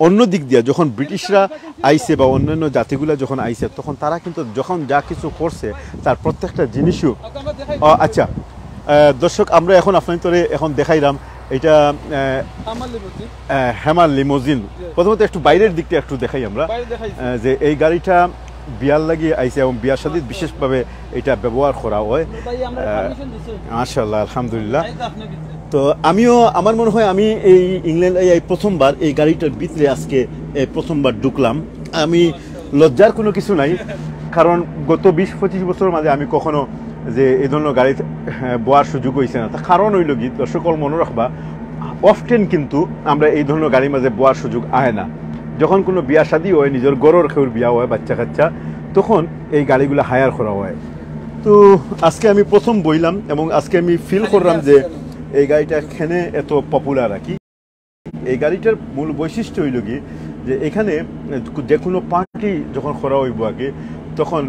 অন্য দিক দিয়া যখন ব্রিটিশরা আইছে বা অন্যান্য জাতিগুলা যখন আইছে, তখন তারা কিন্তু যখন যা কিছু করছে, তার প্রত্যেকটা জিনিসও, আ, আচ্ছা, আহ, দর্শক, আমরা এখন আপনাইনতরে এখন দেখাইরাম এটা, আহ, আমার লিমোজিন। আহ, হেমার লিমোজিন। প্রথমত একটু বাইরের দিকটা একটু দেখাই আমরা, বাইরে দেখাই। আহ, যে এই গাড়িটা বিয়ার লাগি আইছে এবং বিয়ার সাথে বিশেষভাবে এটা ব্যবহার করা হয়। ভাই, আমরা আহ, পারমিশন দিছি। মাশাআল্লাহ, আলহামদুলিল্লাহ। এই তো আপনি ভিতরে। তো আমিও, আমার মনে হয় আমি এই ইংল্যান্ড এই, এই প্রথমবার এই গাড়িটার ভিতরে আজকে এই প্রথমবার ঢুকলাম। আমি লজ্জার কোনো কিছু নাই, কারণ গত বিশ পঁচিশ বছরের মাঝে আমি কখনো যে এই ধরনের গাড়িত, হ্যাঁ, বওয়ার সুযোগ অইছে না। তার কারণ অইলো কি, দর্শক অকল মনো রাখবা, অফটেন কিন্তু আমরা এই ধরনের গাড়ির মাঝে বওয়ার সুযোগ আয় না। যখন কোনো বিয়া শাদী হয়, নিজর ঘরর কেউর বিয়া হয়, বাচ্চা কাচ্চা, তখন এই গাড়িগুলা হায়ার করা হয়। তো আজকে আমি প্রথম বইলাম এবং আজকে আমি ফিল করলাম যে এই গাড়িটা কেনে এত পপুলার আর কি। এই গাড়িটার মূল বৈশিষ্ট্য অইলো কি, যে এখানে যে কোনো পার্টি যখন করা অইবো আর কি, তখন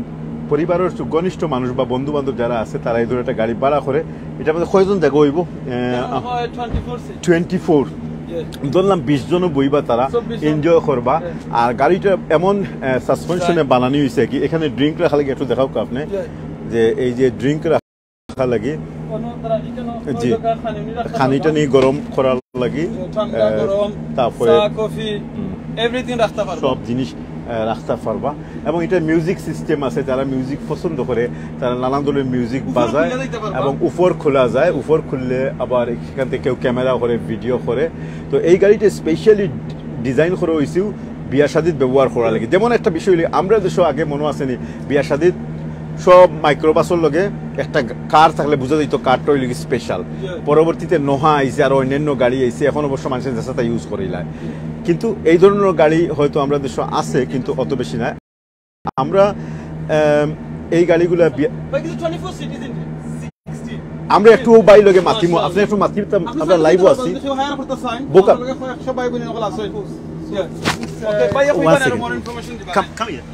পরিবারর ঘনিষ্ঠ মানুষ বা বন্ধু বান্ধব যারা আছে, তারা এই ধরনের একটা গাড়ি ভাড়া করে। এটার মধ্যে কয়জন জাগা অইবো? আহ, হয় twenty four seat. Twenty four. Yes. ধরলাম বিশ জনও বইবা তারা, চব্বিশ জন। এনজয় করবা। ইয়েস। আর গাড়িটা এমন, আহ, সাসপেনশনে বানানি অইছে কি, এখানে ড্রিঙ্ক রাখা লাগে, একটু দেখাউক্কা আপনি, ইয়েস। যে এই যে ড্রিঙ্ক রাখা লাগে, কোনো তারা এখানে জি। ওই দোকান খানি উনি রাখতে খানি পারবা। টানি গরম করার লাগি, ঠান্ডা, আহ, গরম, তারপরে চা, কফি, হুম। এভরিথিং রাখতে পারবা। সব জিনিস, আহ, রাখতে পারবা। এবং এটা মিউজিক সিস্টেম আছে, যারা মিউজিক পছন্দ করে, তারা নানান ধরনের মিউজিক উপর বাজায় খুলে দিতে পারবা। এবং উপর খোলা যায়। উপর খুললে আবার সেখান থেকে কেউ ক্যামেরা করে, ভিডিও করে। তো এই গাড়িটা স্পেশালি ডিজাইন করা অইছে বিয়া শাদিত ব্যবহার করা লাগে। যেমন একটা বিষয় অইলে, আমরা দেশো আগে মনো আছে নি, বিয়া শাদিত সব মাইক্রোবাসর লগে একটা কার থাকলে বুঝা যাইতো কারটা অইলো কি স্পেশাল। পরবর্তীতে নোহা আইছে, আর অন্যান্য গাড়ি আইছে, এখন অবশ্য মানুষে যেসাতা ইউজ করিলায়। কিন্তু এই ধরনের গাড়ি হয়তো আমরা দেশো আছে, কিন্তু অত বেশি না। আমরা, আম, এই গাড়িগুলা বিয়া-, ভাই, কিন্তু twenty four seat, isn't it? Sixteen. আমরা একটু ভাই লগে মাতিমু, আপনি একটু মাতিতাম, আমরা লাইভও আছি। বোকা। ওকে, ভাই, ওকে, ওয়ান সেকেন্ড। ওকে, ভাই, ওকে, ওয়ান আরো সেকেন্ড। মোর ইনফরমেশন দিবা। Come, come here.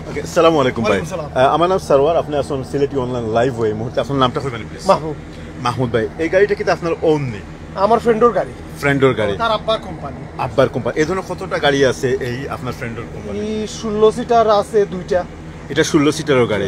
ওকে, আসসালামু আলাইকুম ভাই। ওয়ালাইকুম সালাম। আহ, আমার নাম সরওয়ার, আপনি আছেন সিলেটি অনলাইন লাইভও এই মুহূর্তে। আপনার নামটা কইবেন প্লিজ? মাহমুদ। মাহমুদ ভাই, এই গাড়িটা কিতা আপনার ওন নি? আমার ফ্রেন্ডর গাড়ি। ফ্রেন্ডর গাড়ি। তার আব্বার কোম্পানি। আব্বার কোম্পানি। এই ধরনের কতটা গাড়ি আছে এই আপনার ফ্রেন্ডর কোম্পানি? এই ষোলো সিটার আছে দুইটা। এটা ষোলো সিটারর গাড়ি।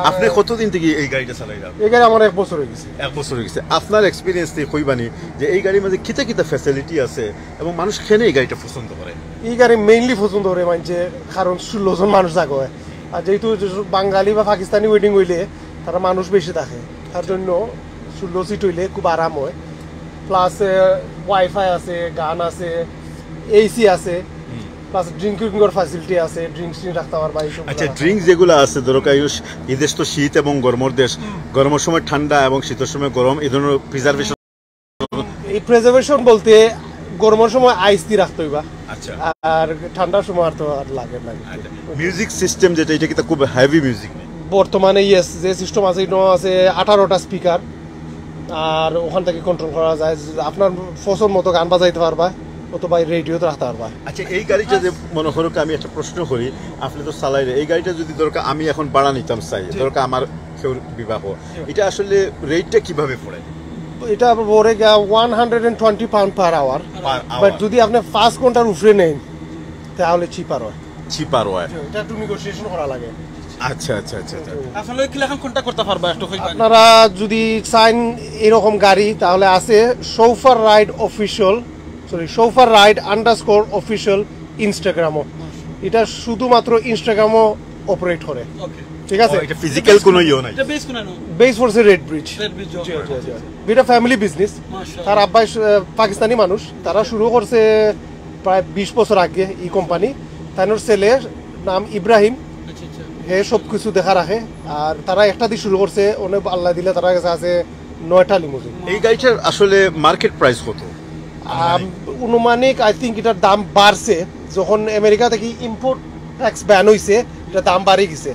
আপনি কতদিন থেকে এই গাড়িটা চালাইরা? এই গাড়ি আমার এক বছর হয়ে গেছে। এক বছর হয়ে গেছে। আপনার এক্সপিরিয়েন্স থেকে কইবানি যে এই গাড়ির মধ্যে কিতা কিতা ফ্যাসিলিটি আছে এবং মানুষ কেনে এই গাড়িটা পছন্দ করে? এই গাড়ি মেইনলি পছন্দ করে মানষে, কারণ ষোলো জন মানুষ থাকে হয়। আর যেহেতু যে সব বাঙালি বা পাকিস্তানি ওয়েডিং হইলে তারা মানুষ বেশি থাকে, তার জন্য ষোলো সিট হইলে খুব আরাম হয়। প্লাস ওয়াইফাই আছে, গান আছে, এসি আছে, প্লাস ড্রিঙ্কিংয়ের ফ্যাসিলিটি আছে, ড্রিঙ্কস রাখতে পারবা এইসব। আচ্ছা, ড্রিঙ্কস যেগুলো আছে, ধরো কাই, এই দেশ তো শীত এবং গরমের দেশ, গরমের সময় ঠান্ডা এবং শীতের সময় গরম, এই ধরনের প্রিজার্ভেশন। এই প্রিজার্ভেশন বলতে গরমের সময় আইস দিয়ে রাখতে হইবা, আচ্ছা। আর ঠান্ডার সময় আর তো আর লাগে না। মিউজিক সিস্টেম যেটা, এটা কিন্তু খুব হেভি মিউজিক। বর্তমানে ইয়েস, যে সিস্টেম আছে, এটা আছে আঠারোটা স্পিকার, আর ওখান থেকে কন্ট্রোল করা যায়। আপনার পছন্দ মতো গান বাজাইতে পারবা, অথবা রেডিওতে রাখতে পারবা। আচ্ছা, এই গাড়িটা যে মনে করো আমি একটা প্রশ্ন করি, আপনি তো চালাইরা, এই গাড়িটা যদি দরকার আমি এখন ভাড়া নিতাম চাই, দরকার আমার কেউ বিবাহ, এটা আসলে রেটটা কিভাবে পড়ে? এটা পড়ে গিয়া one hundred and twenty pound per hour. Per hour। But যদি আপনি পাঁচ ঘন্টার উপরে নেন, তাহলে চিপার হয়। চিপার হয়। এটা একটু নেগোসিয়েশন করা লাগে। আচ্ছা, আচ্ছা, আচ্ছা, আচ্ছা। আসলে ওই কিলাখান কন্ট্যাক্ট করতে পারবা একটু কইবা। আপনারা যদি চাইন এরকম গাড়ি, তাহলে আছে সৌফার রাইড অফিসিয়াল, সরি, সৌফার রাইড আন্ডারস্কোর অফিসিয়াল ইনস্টাগ্রামও। এটা শুধুমাত্র ইনস্টাগ্রামও অপারেট করে, ওকে। ঠিক আছে? ও, এটা ফিজিক্যাল কোনো ইয়ে নাই। এটা বেস কোন? বেস করছে রেড ব্রিজ। Red bridge. এটা ফ্যামিলি বিজনেস। মাশাআল্লাহ। তার আব্বাই আহ, পাকিস্তানি মানুষ, তারা শুরু করছে প্রায় বিশ বছর আগে এই কোম্পানি। তাইনোর ছেলের নাম ইব্রাহিম, আচ্ছা, আচ্ছা। হে সব কিছু দেখা রাখে। আর তারা একটা দিয়ে শুরু করছে, অনেক আল্লাহ দিলে তারা কাছে আছে নয়টা লিমুজিন। এই গাড়িটার আসলে মার্কেট প্রাইস কত? আম, আনুমানিক আই থিঙ্ক এটার দাম বাড়ছে, যখন আমেরিকা থেকে ইম্পোর্ট ট্যাক্স ব্যান হইছে, এটার দাম বাড়ি গেছে।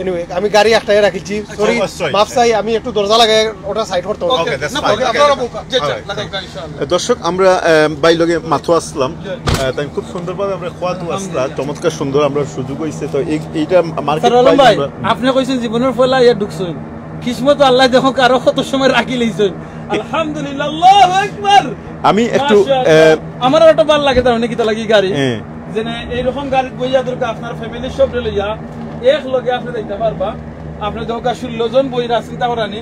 এনিওয়ে, আমি গাড়ি একটাই রাখিছি, সরি, অবশ্যই। মাফ চাই, আমি একটু দরজা লাগে ওটা সাইড করতে হবে। Okay, that's না, fine. okay, আপনারা বউকা। জি, জি, লাগাও, লাগাও, ইনশাআল্লাহ। দর্শক, আমরা আহ, ভাইর লগে মাত্র আসলাম। আহ, তাই খুব সুন্দরভাবে আমরা খোয়াতু আসলা, চমৎকার সুন্দর আমরা সুযোগ হইছে। তো এই- এইটা মার্কেট স্যার আলম প্রাইস ভাই, আমরা আপনি কইছেন জীবনে পয়লা ইয়া ঢুকছইন, কিসমত আল্লাহ দেখো কারো কত সময় রাখি লইছইন। আলহামদুলিল্লাহ, আল্লাহু আকবার। আমি একটু মাশাআল্লাহ। আহ, আমার ওটা ভালো লাগে, তার মানে কিতা লাগি গাড়ি, হ্যাঁ। যেন এইরকম গাড়ি বইয়া দরকার আপনার ফ্যামিলির সব লইয়া এক লগে আপনি যাইতে পারবা। আপনি দরকার ষোলো জন বইরা চিন্তা করানি,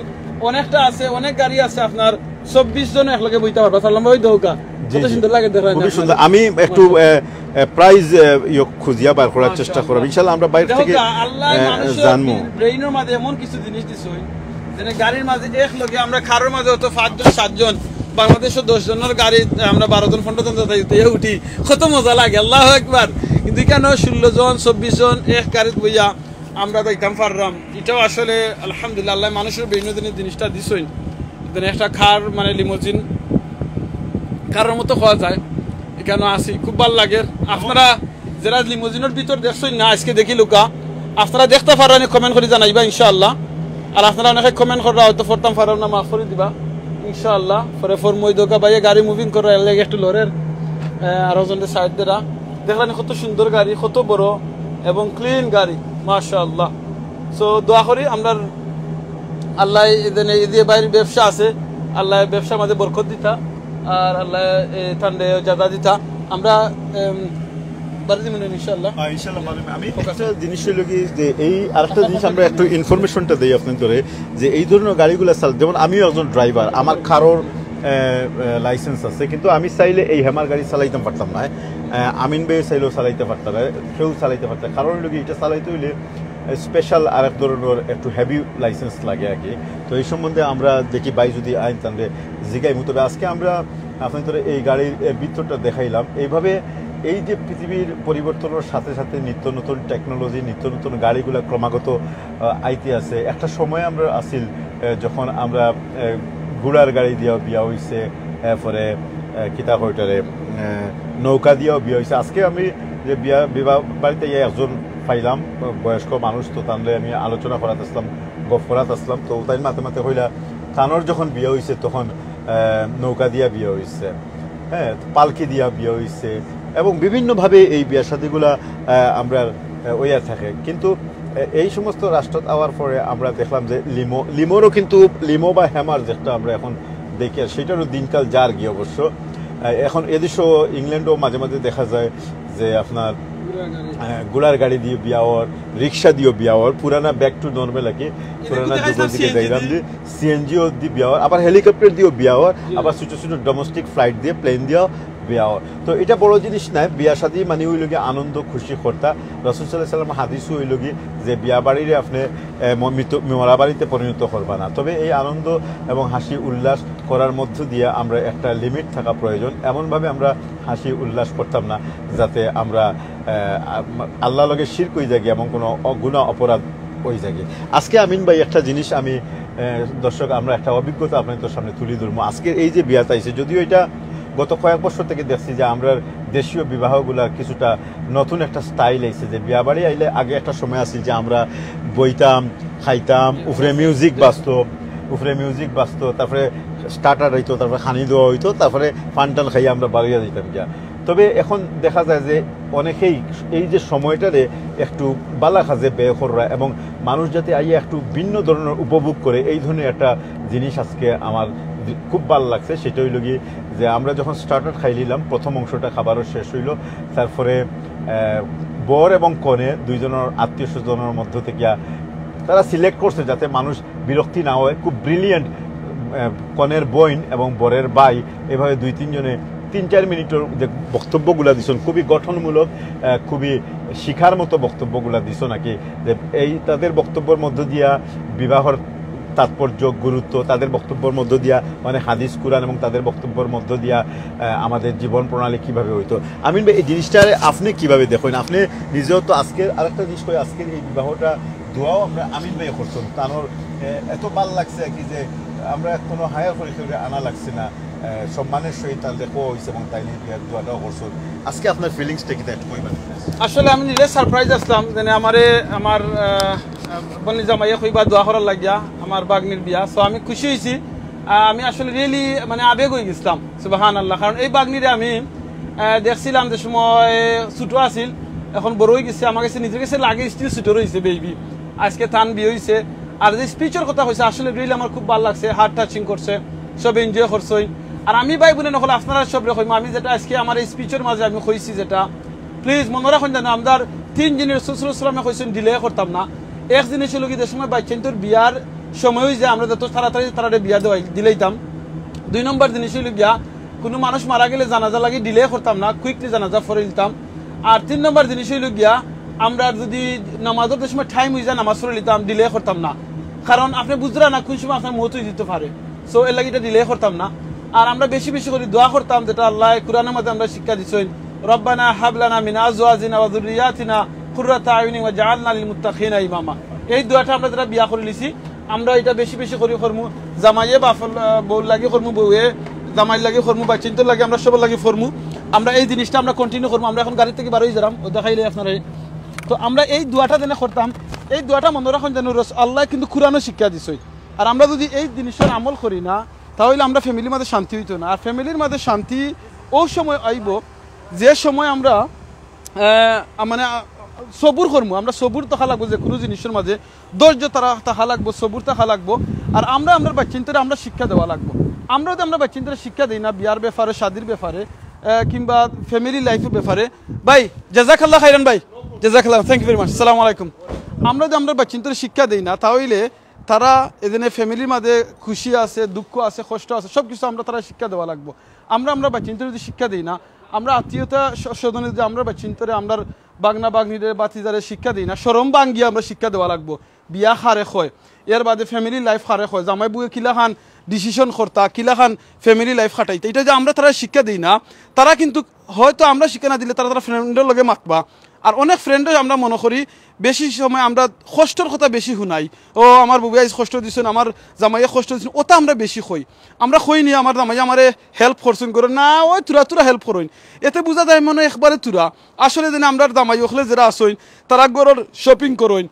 অনেকটা আছে, অনেক গাড়ি আছে আপনার চব্বিশ জন এক লগে বইতে পারবা। সালাম ভাই দৌকা, জি, কত জি। সুন্দর লাগে দেখেন খুবই আপনার। সুন্দর। আমি একটু প্রাইস ইয়ে খুঁজিয়া বার করার চেষ্টা করব। ইনশাআল্লাহ আমরা বাইরে দেখো থেকে কা, আল্লাহ আহ, মানুষের জানবো। ব্রেইনের মাঝে এমন কিছু জিনিস দিছইন, যেন গাড়ির মাঝে এক লগে আমরা কারোর মাঝে হয়তো পাঁচজন সাতজন, বাংলাদেশে দশ জনের গাড়ি আমরা বারো জন পনেরো জন যাতায়াত উঠি, কত মজা লাগে, আল্লাহু আকবার। কিন্তু এখানে ষোলো জন চব্বিশ জন এক গাড়িত বইয়া আমরা যাইতাম পারলাম, এটাও আসলে আলহামদুলিল্লাহ, আল্লাহ মানুষের ব্রেইনের জন্য জিনিসটা দিছইন। যেন একটা কার মানে লিমোজিন কারোর মতো হওয়া যায়, এখানে আসি খুব ভালো লাগে। আপনারা যারা লিমোজিনের ভিতর দেখছইন না, আজকে দেখি লুকা, আপনারা দেখতে পারেন, কমেন্ট করে জানাইবা ইনশাআল্লাহ। আর আপনারা অনেকে কমেন্ট কররা হয়তো পড়তাম পারলাম না, মাফ করে দিবা ইনশাআল্লাহ। পরে ফর মই দোকা ভাইয়ে গাড়ি মুভিং কররা, এর লাগে একটু লড়ের, আহ, আরো জনের সাইড দেরা। দেখলেন কত সুন্দর গাড়ি, কত বড় এবং ক্লিন গাড়ি, মাশাআল্লাহ। সো দোয়া করি আমরা আল্লাহ যেন এই যে বাইরের ব্যবসা আছে, আল্লাহ ব্যবসার মাঝে বরকত দিতা, আর আল্লাহ এ, ঠান্ডে জাদা দিতা। আমরা এম, বাড়ি দিব না ইনশাআল্লাহ। আহ, ইনশাআল্লাহ পারবেন। আমি একটা জিনিস হইল কি যে এই আরেকটা জিনিস আমরা একটু ইনফরমেশনটা দেই আপনাদের, যে এই ধরনের গাড়িগুলো চাল, যেমন আমিও একজন ড্রাইভার, আমার কারোর লাইসেন্স আছে, কিন্তু আমি চাইলে এই হ্যামার গাড়ি চালাইতাম পারতাম না। আহ, আমিন ভাই চাইলেও চালাইতে পারতাম না, কেউ চালাইতে পারতাম না। কারণ হইল কি, এটা চালাইতে হইলে স্পেশাল আরেক ধরনের একটু হেভি লাইসেন্স লাগে আর কি। তো এই সম্বন্ধে আমরা দেখি ভাই যদি আইন তাহলে জিগাইমু। তবে আজকে আমরা আপনাদের এই গাড়ির এ, ভিতরটা দেখাইলাম। এইভাবে এই যে পৃথিবীর পরিবর্তনের সাথে সাথে নিত্য নতুন টেকনোলজি, নিত্য নতুন গাড়িগুলা ক্রমাগত আহ, আইতে আছে। একটা সময় আমরা আছিল আহ, যখন আমরা আহ, ঘোড়ার গাড়ি দিয়াও বিয়া হইছে, এরপরে আহ, কিতা কইটারে আহ, নৌকা দিয়াও বিয়া হইছে। আজকে আমি যে বিয়া বিবাহ বাড়িতে গিয়া একজন পাইলাম, বয়স্ক মানুষ, তো তানরে আমি আলোচনা করাত আসলাম, গপ করাত আসলাম। তো তাই মাতে মাতে কইলা, তানর যখন বিয়া হইছে তখন আহ, নৌকা দিয়া বিয়া হইছে, হ্যাঁ, পালকি দিয়া বিয়া হইছে, এবং বিভিন্নভাবে এই বিয়া শাদিগুলা আহ, আমরা আহ, হইয়া থাকে। কিন্তু আহ, এই সমস্ত রাষ্ট্রত আওয়ার পরে আমরা দেখলাম যে লিমো, লিমোরও কিন্তু, লিমো বা হ্যামার যেটা আমরা এখন দেখি, আর সেটারও দিনকাল যার গিয়া অবশ্য। আহ, এখন এদেশেও, ইংল্যান্ডও মাঝে মাঝে দেখা যায় যে আপনার আহ, ঘোড়ার গাড়ি দিও বিয়া অর, রিক্সা দিও বিয়া অর, পুরানা back to normal আর কি। পুরানা যুগর দিকে যাইরাম দি, সিএনজি দি বিয়া অর, আবার হেলিকপ্টার দিও বিয়া অর, আবার ছোট ছোট ডোমেস্টিক ফ্লাইট দিয়ে, প্লেন দিয়েও বিয়া অর। তো এটা বড় জিনিস নায়। বিয়া শাদী মানে অইলো গিয়া আনন্দ খুশি করতা। রাসূল সাল্লাল্লাহু আলাইহি ওয়াসাল্লাম হাদিসও অইলো গি যে বিয়া বাড়িরে আপনে, আহ, ম-, মৃত, মরা বাড়িতে পরিণত করবা না। তবে এই আনন্দ এবং হাসি উল্লাস করার মধ্য দিয়া আমরা একটা লিমিট থাকা প্রয়োজন। এমনভাবে আমরা হাসি উল্লাস করতাম না যাতে আমরা, আহ, আম-, আল্লাহর লগে শিরক অই যাগি এবং কোনো অ-, গুনাহ অপরাধ অই যাগি। আজকে আমিন ভাই একটা জিনিস আমি, আহ, দর্শক, আমরা একটা অভিজ্ঞতা আপনাদের সামনে তুলি ধরবো। আজকে এই যে বিয়াত আইছে, যদিও এটা গত কয়েক বছর থেকে দেখছি যে আমরা দেশীয় বিবাহগুলা কিছুটা নতুন একটা স্টাইল আইছে, যে বিয়া বাড়ি আইলে আগে একটা সময় আছিল যে আমরা বইতাম, খাইতাম, উপরে মিউজিক বাজতো, উপরে মিউজিক বাজতো, তারপরে স্টার্টার অইতো, তারপরে খানি দেওয়া অইতো, তারপরে পান টান খাইয়া আমরা বাড়িয়া যাইতাম গিয়া। তবে এখন দেখা যায় যে অনেকেই এই যে সময়টারে একটু বালা কাজে ব্যয় কররা এবং মানুষ যাতে আইয়া একটু ভিন্ন ধরনের উপভোগ করে, এই ধরনের একটা জিনিস আজকে আমার খুব ভালো লাগছে। সেটা অইলো গি যে আমরা যখন স্টার্টার খাইলিলাম, প্রথম অংশটা খাবারও শেষ অইলো, তারপরে, আহ, বর এবং কনে দুইজনের আত্মীয় স্বজনের মধ্য থেকে তারা সিলেক্ট করছে যাতে মানুষ বিরক্তি না হয়। খুব ব্রিলিয়েন্ট, আহ, কনের বইন এবং বরের ভাই, এভাবে দুই তিনজনে তিন চার মিনিটের যে বক্তব্যগুলা দিছইন, খুবই গঠনমূলক, আহ, খুবই শিখার মতো বক্তব্যগুলা দিছইন আর কি। যে এই তাদের বক্তব্যের মধ্য দিয়া বিবাহর তাৎপর্য, গুরুত্ব, তাদের বক্তব্যের মধ্য দিয়া মানে হাদিস, কুরআন এবং তাদের বক্তব্যের মধ্য দিয়া, আহ, আমাদের জীবন প্রণালী কিভাবে অইতো। আমিন ভাই, এই জিনিসটা আপনি কিভাবে দেখইন? আপনি নিজেও তো আজকের আরেকটা জিনিস কই, আজকের এই বিবাহটা দোয়াও আমরা আমিন ভাই করছইন। তানোর, আহ, এত ভালা লাগছে আর কি যে আমরা কোনো হায়ার করে কেউরে আনা লাগছে না, আহ, সম্মানের সহিত তার দেখা অইছে এবং তাইন এই বিয়ার দোয়াটাও করছইন। আজকে আপনার ফিলিংসটা কিতা একটু কইবেন? আসলে আমি নিজে সারপ্রাইজ আছলাম, যেন আমারে আমার, আহ, বইন জামাইয়ে কইবা দোয়া করার লাগিয়া আমার ভাগ্নির বিয়া। So আমি খুশি অইছি। আহ, আমি আসলে রিয়েলি মানে আবেগ অই গেছলাম, সুবহানাল্লাহ। কারণ এই ভাগ্নিরে আমি, আহ, দেখছিলাম যে সময় ছোট আছিল, এখন বড় অই গেছে, আমার কাছে নিজের কাছে লাগে স্টিল ছোট রইছে বেবি। আজকে তান বিয়া অইছে। আর যে স্পিচর কথা কইছে, আসলে রিয়েলি আমার খুব ভালা লাগছে, হার্ট টাচিং করছে, সব এনজয় করছইন। আর আমি ভাই বইন অকল আপনারা সবরে কইমু, আমি যেটা আজকে আমার এই স্পিচর মাঝে আমি কইছি যেটা, প্লিজ মনো রাখইন যেন আমরার তিন জিনিস রাসূল সাল্লাল্লাহু আলাইহি ওয়াসাল্লামে কইছইন, ডিলে করতাম না। এক জিনিস অইলো গি যে সময় বাচ্চাইন্তর বিয়ার সময় অই যায় আমরা যত তাড়াতাড়ি তারারে বিয়া দেওয়াই দিলাইতাম। দুই নম্বর জিনিস অইলো গিয়া কোনো মানুষ মারা গেলে জানাজা লাগি ডিলে করতাম না, কুইকলি জানাজা পড়াইলিতাম। আর তিন নম্বর জিনিস অইলো গিয়া আমরা যদি নামাজর যে সময় টাইম অই যায় নামাজ পড়াইলিতাম, ডিলে করতাম না। কারণ আপনে বুঝরা না কোন সময় আপনার মউত অই যাইতো পারে। So এর লাগি ইটা ডিলে করতাম না। আর আমরা বেশি বেশি করি দোয়া করতাম, যেটা আল্লায় কুরআনর মাঝে আমরারে শিক্ষা দিছইন, "রব্বানা হাব লানা মিন আজওয়াজিনা ওয়া যুররিয়াতিনা কুররাতা আয়ুনিন ওয়াজআলনা লিল মুত্তাকিনা ইমামা।" এই দোয়াটা আমরা যেটা বিয়া করিলিছি, আমরা ইটা বেশি বেশি করি করমু। জামাইয়ে বাফর, আহ, বউর লাগি করমু, বউয়ে জামাইর লাগি করমু, বাচ্চাইন্তর লাগি, আমরা সবর লাগি করমু। আমরা এই জিনিসটা আমরা কন্টিনিউ করমু। আমরা এখন গাড়ি থাকি বার অই যাইরাম, অউ দেখাইলে আপনারারে। তো আমরা এই দোয়াটা যেন করতাম, এই দোয়াটা মনো রাখইন যেন রস-, আল্লায় কিন্তু কুরআনো শিক্ষা দিছইন। আর আমরা যদি এই জিনিসর আমল করি না, তাহলে আমরা ফ্যামিলির মাঝে শান্তি অইতো না। আর ফ্যামিলির মাঝে শান্তি অউ সময় আইবো, যে সময় আমরা, আহ, মানে, আহ, সবুর করমু। আমরা সবুর থাকা লাগবো যে কোনো জিনিসর মাঝে, ধৈর্য তারা থাকা লাগবো, সবুর থাকা লাগবো। আর আমরা আমরার বাচ্চাইন্তরে আমরা শিক্ষা দেওয়া লাগবো। আমরা যদি আমরার বাচ্চাইন্তরে শিক্ষা দেই না বিয়ার ব্যাপারে, শাদির ব্যাপারে, আহ, কিংবা ফ্যামিলি লাইফর ব্যাপারে, ভাই, জাযাকাল্লাহ খাইরান ভাই, জাযাকাল্লাহ, thank you very much, আসসালামু আলাইকুম। আমরা যদি আমরার বাচ্চাইন্তরে শিক্ষা দেই না, তাহলে তারা এজন্য ফ্যামিলির মাঝে খুশি আছে, দুঃখ আছে, কষ্ট আছে, সব কিছু আমরা তারারে শিক্ষা দেওয়া লাগবো। আমরা আমরার বাচ্চাইন্তরে যদি শিক্ষা দেই না, আমরা আত্মীয়তা স-, স্বজনে যদি আমরার বাচ্চাইন্তরে, আমরার বাগনা বাগনিরে, বাতিজারে শিক্ষা দেই না, শরম ভাঙ্গিয়া আমরা শিক্ষা দেওয়া লাগবো। বিয়া কারে কয়, এর বাদে ফ্যামিলি লাইফ কারে কয়, জামাই বউয়ে কিলাখান ডিসিশন করতা, কিলাখান ফ্যামিলি লাইফ কাটাইতা, ইটা যদি আমরা তারারে শিক্ষা দেই না, তারা কিন্তু হয়তো আমরা শিক্ষা না দিলে তারা তারার ফ্রেন্ডর লগে মাতবা। আর অনেক ফ্রেন্ডে আমরা মনো করি বেশি সময় আমরা কষ্টর কথা বেশি হুনাই, "ও আমার বউয়ে আইজ কষ্ট দিছইন, আমার জামাইয়ে কষ্ট দিছইন", অতা আমরা বেশি কই। আমরা কই নি, "আমার জামাইয়ে আমারে হেল্প করছইন ঘরো", না, অউ থুড়া থুড়া হেল্প করইন। এতে বুঝা যায় মনো একবারে থুড়া। আসলে যেন আমরার জামাই অকলে যেরা আছইন, তারা ঘরর শপিং করইন,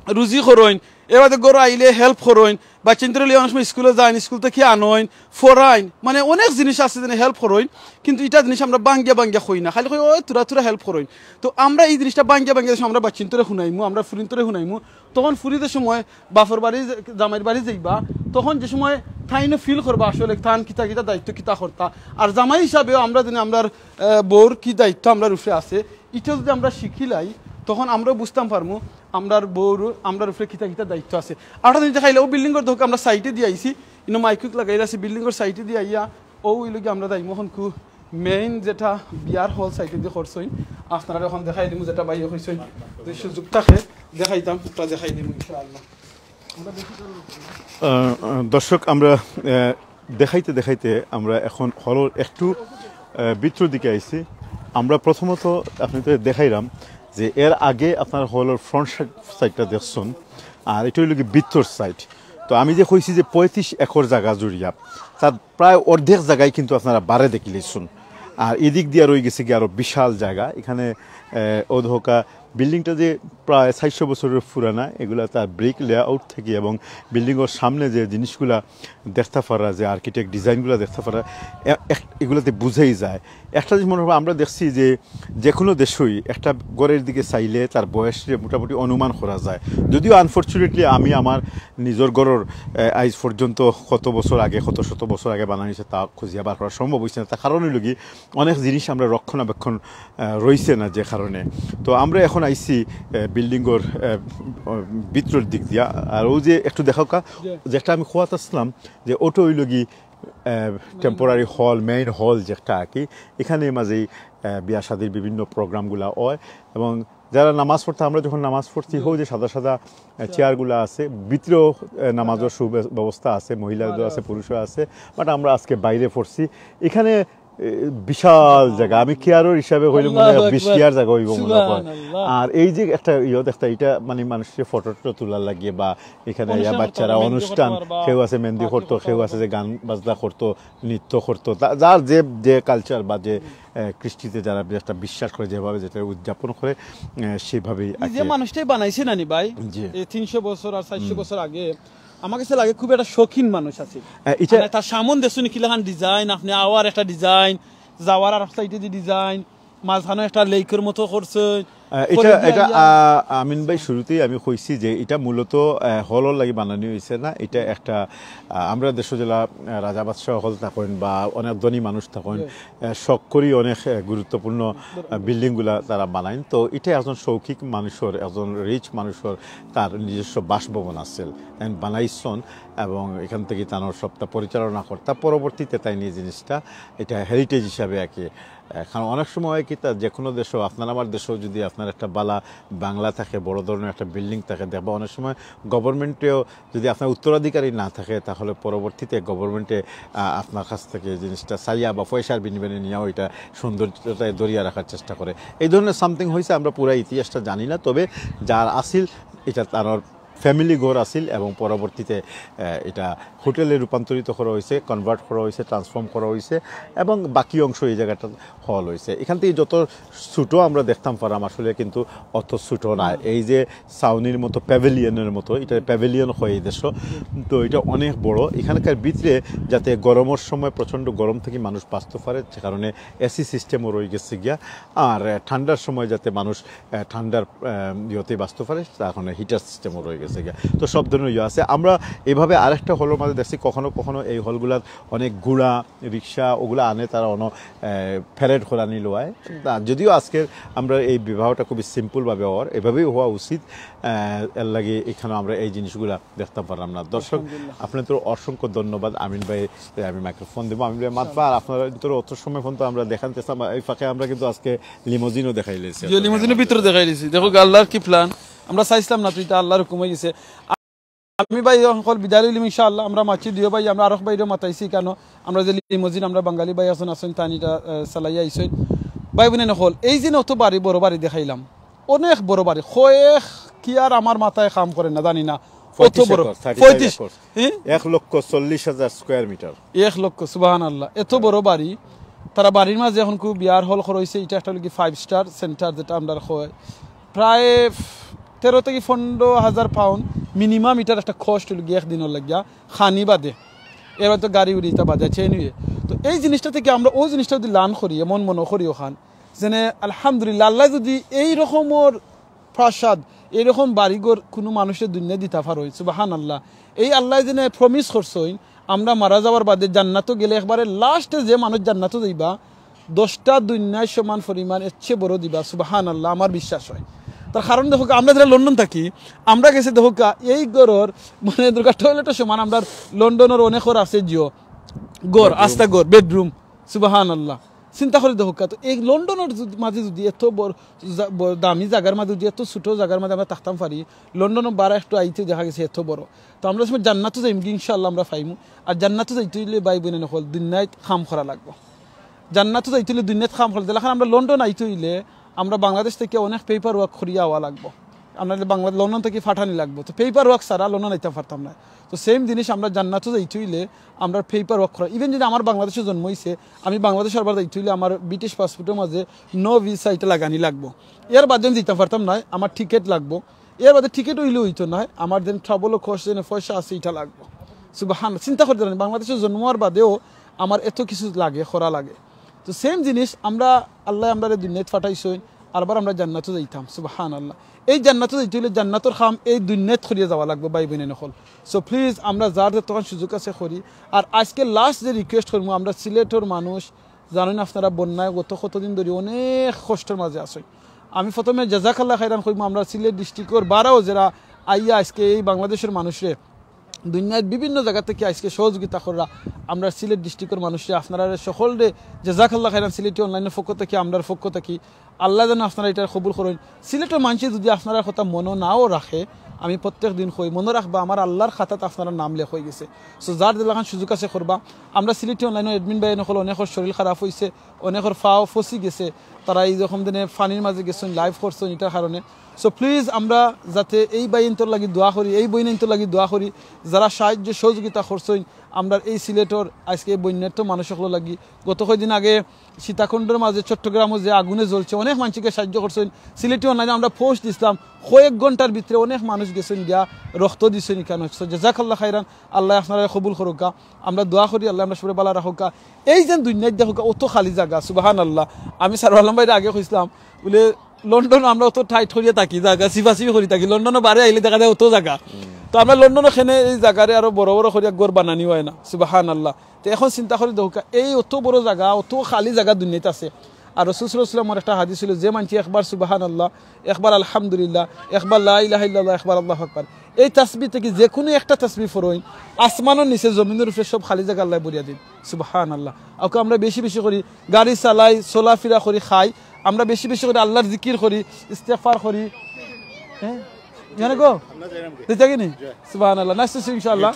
রুজি করইন, এর বাদে ঘরো আইলে হেল্প করইন, বাচ্চাইন্তরে লইয়া অনেক সময় স্কুলো যাইন, স্কুল থাকি আনইন, পড়াইন, মানে অনেক জিনিস আছে যেন হেল্প করইন, কিন্তু ইটা জিনিস আমরা ভাঙ্গিয়া ভাঙ্গিয়া কই না, খালি কই, "অউ থুড়া থুড়া হেল্প করইন।" তো আমরা এই জিনিসটা ভাঙ্গিয়া ভাঙ্গিয়া যখন আমরা বাচ্চাইন্তরে হুনাইমু, আমরা ফুরিন্তরে হুনাইমু, তখন ফুরি যে সময় বাফর বাড়ি যে-, জামাইর বাড়ি যাইবা, তখন যে সময় তাইনও ফিল করবা আসলে তান কিতা কিতা দায়িত্ব কিতা করতা, আর জামাই হিসাবেও আমরা যেন আমরার, আহ, বউর কি দায়িত্ব আমরার উপরে আছে, ইটা যদি আমরা শিখিলাই, তখন আমরাও বুঝতাম পারমু আমরার বউর, আমরার উপরে কিতা কিতা দায়িত্ব আছে। আরোটা জিনিস দেখাইলে, ও বিল্ডিংর দেখউক্কা, আমরা সাইডে দিয়া আইছি, ইনো মাইক লাগাইল আছে, বিল্ডিংর সাইডে দিয়া আইয়া, ও অইলো গি আমরা যাইমু অখন কু মেইন যেটা বিয়ার হল সাইডে দিয়া করছইন, আপনারারে অখন দেখাই দিমু, যেটা ভাইয়ে কইছইন, যদি সুযোগ থাকে দেখাইতাম, ওটা দেখাই দিমু ইনশাআল্লাহ। আহ, আহ, দর্শক, আমরা, আহ, দেখাইতে দেখাইতে আমরা এখন হলর একটু, আহ, ভিতরর দিকে আইছি। আমরা প্রথমত আপনারারে দেখাইরাম যে এর আগে আপনারা হলর ফ্রন্ট সাইডটা দেখছইন, আর ইটা অইলো গি ভিতরর সাইড। তো আমি যে কইছি যে পঁয়ত্রিশ একর জাগা জুড়িয়া, তার প্রায় অর্ধেক জাগাই কিন্তু আপনারা বারে দেখিলাইছইন। আর এদিক দিয়া রইগেছে গি আরো বিশাল জাগা। এখানে, আহ, অউ দেখউক্কা বিল্ডিংটা যে প্রায় চাইরশো বছরর পুরানা, এগুলা তার ব্রিক লেআউট থাকি এবং বিল্ডিংর সামনে যে জিনিসগুলা দেখতা পারা, যে আর্কিটেক্ট ডিজাইনগুলা দেখতা পারা, এ-, এক-, এগুলাতে বুঝাই যায়। একটা জিনিস মনে অয়, আমরা দেখছি যে যেকুনু দেশই একটা ঘরর দিকে চাইলে তার বয়সরে মোটামুটি অনুমান করা যায়। যদিও আনফরচুনেটলি আমি আমার নিজর ঘরর, আহ, আইজ পর্যন্ত কত বছর আগে, কত শত বছর আগে বানানি অইছে তা খুঁজিয়া বার করা সম্ভব অইছে না। তার কারণ অইলো গি অনেক জিনিস আমরা রক্ষণাবেক্ষণ, আহ, রইছে না, যে কারণে। তো আমরা এখন আইছি, আহ, বিল্ডিংর, আহ, ভিতরর দিক দিয়া। আর অউ যে একটু দেখউক্কা, যেটা আমি কওয়াত আছলাম যে ওটা অইলো গি, আহ, টেম্পোরারি হল, মেইন হল যেটা আর কি, এখানে মাঝেই, আহ, বিয়া শাদির বিভিন্ন প্রোগ্রামগুলা অয়। এবং যারা নামাজ পড়তে, আমরা যখন নামাজ পড়ছি, হউ যে সাদা সাদা, আহ, চেয়ারগুলা আছে, ভিতরেও, আহ, নামাজর সুব্যবস্থা আছে, মহিলাদের আছে, পুরুষও আছে, বাট আমরা আজকে বাইরে পড়ছি। এখানে, এ, বিশাল জাগা, আমি কিয়ারর হিসাবে কইলে মনে অয় বিশ কিয়ার জাগা অইবো মনে অয়। আর এই যে একটা ইয়ে দেখতা, ইটা মানে মানুষরে ফটো টটো তুলার লাগি বা এখানে আইয়া বাচ্চারা অনুষ্ঠান, কেউ আছে মেহেন্দি করতো, কেউ আছে যে গান বাজনা করতো, নৃত্য করতো, তা-, যার যে, যে কালচার বা যে, এ, কৃষ্টিতে যারা একটা বিশ্বাস করে, যেভাবে যেটা উদযাপন করে, এ, সেভাবেই আর কি। মানুষটাই বানাইছে নানি ভাই? জি। এই তিনশো বছর আর চাইরশো বছর আগে, আমার কাছে লাগে খুব একটা শৌখিন মানুষ আছে। এ, ইটা মানে তার সামন দেখছইন কিলাখান ডিজাইন, আপনে আওয়ার একটা ডিজাইন, যাওয়ার আর সাইডে যে ডিজাইন, মাঝখানো একটা লেকর মতো করছে। আহ, এটা, এটা, আহ, আমিন ভাই, শুরুতেই আমি কইছি যে এটা মূলত, আহ, হলর লাগি বানানি অইছে না। এটা একটা, আহ, আমরা দেশো যেলা, আহ, রাজা বাদশাহ হল থাকইন বা অনেক ধনী মানুষ থাকইন, আহ, শখ করি অনেক, আহ, গুরুত্বপূর্ণ, আহ, বিল্ডিংগুলা তারা বানাইন। তো এটা একজন শৌখিন মানুষর, একজন রিচ মানুষর তার নিজস্ব বাসভবন আছিল, তাইন বানাইছইন এবং এখান থাকি তানর সবটা পরিচালনা করতা। পরবর্তীতে তাইন এই জিনিসটা এটা হেরিটেজ হিসাবে আর কি। আহ, কারণ অনেক সময় অয় কিতা, যেকুনু দেশো, আপনার আমার দেশো যদি আপনার একটা বালা বাংলা থাকে, বড় ধরনের একটা বিল্ডিং থাকে, দেখবা অনেক সময় গভর্নমেন্টেও যদি আপনার উত্তরাধিকারী না থাকে, তাহলে পরবর্তীতে গভর্নমেন্টে, আহ, আপনার কাছ থেকে এই জিনিসটা চাইয়া বা পয়সার বিনিময়ে নিয়াও এটা সৌন্দর্যটা ধরিয়া রাখার চেষ্টা করে। এই ধরনের সামথিং অইছে, আমরা পুরা ইতিহাসটা জানি না, তবে যার আছিল এটা তার ফ্যামিলি ঘর আছিল এবং পরবর্তীতে, আহ, এটা হোটেলে রূপান্তরিত করা অইছে, কনভার্ট করা অইছে, ট্রান্সফর্ম করা অইছে এবং বাকি অংশ এই জাগাটা হল অইছে। এখান থাকি যত ছোট আমরা দেখতাম পারলাম, আসলে কিন্তু অত ছোট না। এই যে ছাউনির মতো, প্যাভিলিয়নের মতো, এটা প্যাভিলিয়ন কয় এই দেশো, তো এটা অনেক বড়। এখানকার ভিতরে যাতে গরমর সময় প্রচণ্ড গরম থাকি মানুষ বাঁচতে পারে, সে কারণে এসি সিস্টেমও রইগেছে গিয়া। আর, আহ, ঠান্ডার সময় যাতে মানুষ, আহ, ঠান্ডার, আহ, ইয়েতে বাঁচতে পারে, তার কারণে হিটার সিস্টেমও রইগেছে গিয়া। তো সব ধরনের ইয়ে আছে। আমরা এভাবে আরেকটা হলর মাঝে দেখছি, কখনো কখনো এই হলগুলার অনেক ঘোড়া, রিক্সা ওগুলা আনে, তারা অনো, আহ, প্যারেড করানি লওয়ায়। তা যদিও আজকের আমরা এই বিবাহটা খুবই সিম্পলভাবে অর, এভাবেই হওয়া উচিত। আহ, এর লাগি এখানে আমরা এই জিনিসগুলা দেখতাম পারলাম না। দর্শক, আলহামদুলিল্লাহ। আপনারারে অসংখ্য ধন্যবাদ। আমিন ভাইরে আমি মাইক্রোফোন দেবো। আমিন ভাই, মাতবা, আর আপনারারে অত সময় পর্যন্ত আমরা দেখাইতাম। এই ফাঁকে আমরা কিন্তু আজকে লিমোজিনও দেখাইলাইছি। লিমোজিনর ভিতরে দেখাইলাইছি। দেখো, আল্লাহর কি প্ল্যান, আমরা চাইছিলাম না, তো ইটা আল্লাহর হুকুম অইগেছে। আমি ভাই অখন বিদায় লইলিমু ইনশাআল্লাহ। আমরা মাতছি দুইও ভাই, আমরা আরক ভাইরেও মাতাইছি কেনে, আমরা যে লিমোজিন, আমরা বাঙালি ভাই আছইন, আছইন, তাইন ইটা, আহ, চালাইয়া আইছইন। ভাই বইন অকল, এই যে অত বাড়ি, বড় বাড়ি দেখাইলাম, অনেক বড় বাড়ি, কয়েক কিয়ার আমার মাথায় কাম করে না, জানি না, অত বড়, পঁয়ত্রিশ একর, thirty five পঁয়ত্রিশ, acres। হ্যাঁ? এক লক্ষ চল্লিশ হাজার স্কোয়ার মিটার। এক লক্ষ, সুবহানাল্লাহ, এত বড় বাড়ি। তারা বাড়ির মাঝে অখন খুব বিয়ার হল করা অইছে, ইটা একটা অইলো কি ফাইভ স্টার সেন্টার, যেটা আমরা কই, প্রায় তেরো থাকি পনেরো হাজার পাউন্ড মিনিমাম ইটার একটা কস্ট অইলো গিয়া একদিনর লাগিয়া, খানি বাদে। এবার তো গাড়ি উড়ি ইতা বাদে আছে, anyway। তো এই জিনিসটা থাকি আমরা অউ জিনিসটা যদি লার্ন করি, এমন মনো করি অখান, যেনে আলহামদুলিল্লাহ, আল্লায় যদি এই রকমর প্রাসাদ, এই রকম বাড়িঘর কুনু মানুষরে দুনিয়াত দিতা পারইন, সুবহানাল্লাহ। এই আল্লায় যেনে প্রমিস করছইন, আমরা মারা যাওয়ার বাদে জান্নাতো গেলে একবারে লাস্টে যে মানুষ জান্নাতো যাইবা, দশটা দুনিয়ার সমান পরিমাণ এর চেয়ে বড় দিবা, সুবহানাল্লাহ, আমার বিশ্বাস হয়। তার কারণ দেখউক্কা, আমরা যেরা লন্ডন থাকি, আমরা গেছি দেখউক্কা, এই ঘরর মানে দরকার টয়লেটর সমান আমরার লন্ডনর অনেকর আছে জিও ঘর, আস্তা ঘর, বেডরুম, সুবহানাল্লাহ। চিন্তা করি দেখউক্কা, তো এই লন্ডনর যুদ-, মাঝে যদি এত বড় জা-, ব-, দামি জাগার মাঝে যদি এত ছোট জাগার মাঝে আমরা থাকতাম পারি, লন্ডনর ভাড়া একটু আইতে দেখা গেছে এত বড়। তো আমরা সময় জান্নাতো যাইমু কি ইনশাআল্লাহ আমরা পাইমু। আর জান্নাতো যাইতে অইলে ভাই বইন অকল দুনিয়াত কাম করা লাগবো। জান্নাতো যাইতে অইলে দুনিয়াত কাম করা, যেলাখান আমরা লন্ডন আইতে অইলে আমরা বাংলাদেশ থাকি অনেক পেপার ওয়ার্ক করিয়া আওয়া লাগবো। আমরা বাংলা-, লন্ডন থাকি পাঠানি লাগবো, তো পেপার ওয়ার্ক ছাড়া লন্ডন আইতাম পারতাম না। তো সেম জিনিস আমরা জান্নাতো যাইতে অইলে আমরা পেপার ওয়ার্ক করা, ইভেন যদি আমার বাংলাদেশো জন্ম অইছে, আমি বাংলাদেশো আরবার যাইতে অইলে আমার ব্রিটিশ পাসপোর্টর মাঝে নো ভিসা ইটা লাগানি লাগবো। এর বাদে আমি যাইতাম পারতাম না, আমার টিকিট লাগবো। এর বাদে টিকিট অইলে অইতো না, আমার যেন ট্রাভেলর খরচ, যেন পয়সা আছে, ইটা লাগবো। সুবহান, চিন্তা করি দেখইন, বাংলাদেশো জন্ম অওয়ার বাদেও আমার এত কিছু লাগে, করা লাগে। তো সেম জিনিস আমরা, আল্লায় আমরারে দুনিয়াত পাঠাইছইন, আরবার আমরা জান্নাতো যাইতাম। সুবহানাল্লাহ। এই জান্নাতো যাইতে অইলে জান্নাতর কাম এই দুনিয়াত করিয়া যাওয়া লাগবো ভাই বইন অকল। So প্লিজ আমরা যার যতখান সুযোগ আছে করি। আর আজকে লাস্ট যে রিকোয়েস্ট করমু, আমরা সিলেটর মানুষ জানইন আপনারা বন্যায় গত কতদিন ধরি অনেক কষ্টর মাঝে আছইন। আমি প্রথমে জাজাকাল্লাহ খাইরান কইমু আমরা সিলেট ডিস্ট্রিক্টর বারাও যেরা আইয়া আজকে এই বাংলাদেশর মানুষরে দুনিয়ার বিভিন্ন জাগা থাকি আজকে সহযোগিতা কররা আমরা সিলেট ডিস্ট্রিক্টর মানুষরে, আপনারা সকলরে জাজাকাল্লাহ খাইরান সিলেটি অনলাইনর পক্ষ থাকি, আমরার পক্ষ থাকি। আল্লায় যেন আপনারা ইটারে কবুল করইন। সিলেটর মানষে যদি আপনারার কথা মনো নাও রাখে, আমি প্রত্যেক দিন কই, মনো রাখবা আমার আল্লার খাতাত আপনারার নাম লেখ অইগেছে। So যার যেলাখান সুযোগ আছে করবা। আমরা সিলেটি অনলাইনর অ্যাডমিন ভাই অকল অনেকর শরীর খারাপ অইছে, অনেকর পাও ফসি গেছে, তারা এই রকম দিনে পানির মাঝে গেছইন, লাইভ করছইন ইটার কারণে। So প্লিজ আমরা যাতে এই ভাইন্তর লাগি দোয়া করি, এই বইনাইন্তর লাগি দোয়া করি, যারা সাহায্য সহযোগিতা করছইন আমরার এই সিলেটর আজকে এই বন্যার্ত মানুষ অকলর লাগি। গত কয়দিন আগে সীতাকুণ্ডর মাঝে চট্টগ্রামও যে আগুনে জ্বলছে, অনেক মানষে সাহায্য করছইন। সিলেটি অনলাইনো আমরা পোস্ট দিছলাম, কয়েক ঘন্টার ভিতরে অনেক মানুষ গেছইন গিয়া রক্ত দিছইন ইখানো। So জাজাকাল্লাহ খাইরান, আল্লায় আপনারারে কবুল করউক্কা। আমরা দোয়া করি আল্লায় আমরা সবরে ভালা রাখউক্কা। এই যে দুনিয়াত দেখউক্কা অত খালি জাগা, সুবহানাল্লাহ। আমি সারওয়ার আলম ভাইরে আগে কইছলাম, বুলে লন্ডনো আমরা অত টাইট করিয়া থাকি, জাগা চিপাচিপি করি থাকি, লন্ডনো বারে আইলে দেখা যায় অত জাগা। তো আমরা লন্ডনো কেনে এই জাগারে আরো বড় বড় করিয়া ঘর বানানি অয় না, সুবহানাল্লাহ। তো এখন চিন্তা করি দেখউক্কা, এই অত বড় জাগা, অত খালি জাগা দুনিয়াত আছে। আর রাসূল সাল্লাল্লাহু আলাইহি ওয়াসাল্লামর একটা হাদিস অইলো, যে মানষে একবার সুবহানাল্লাহ, একবার আলহামদুলিল্লাহ, একবার লা ইলাহা ইল্লাল্লাহ, একবার আল্লাহু আকবার, এই তাসবিহ থাকি যে কুনু একটা তাসবিহ পড়ইন, আসমানর নিচে জমিনর উপরে সব খালি জাগা আল্লায় ভরিয়া দিন। সুবহানাল্লাহ। অউক্কা আমরা বেশি বেশি করি, গাড়ি চালাই, চলাফিরা করি, খাই, আমরা বেশি বেশি করি আল্লার জিকির করি, ইস্তেগফার করি। হ্যাঁ, জানো গো? তুই থাকি নি? সুবহানাল্লাহ। Nice to see you, ইনশাআল্লাহ।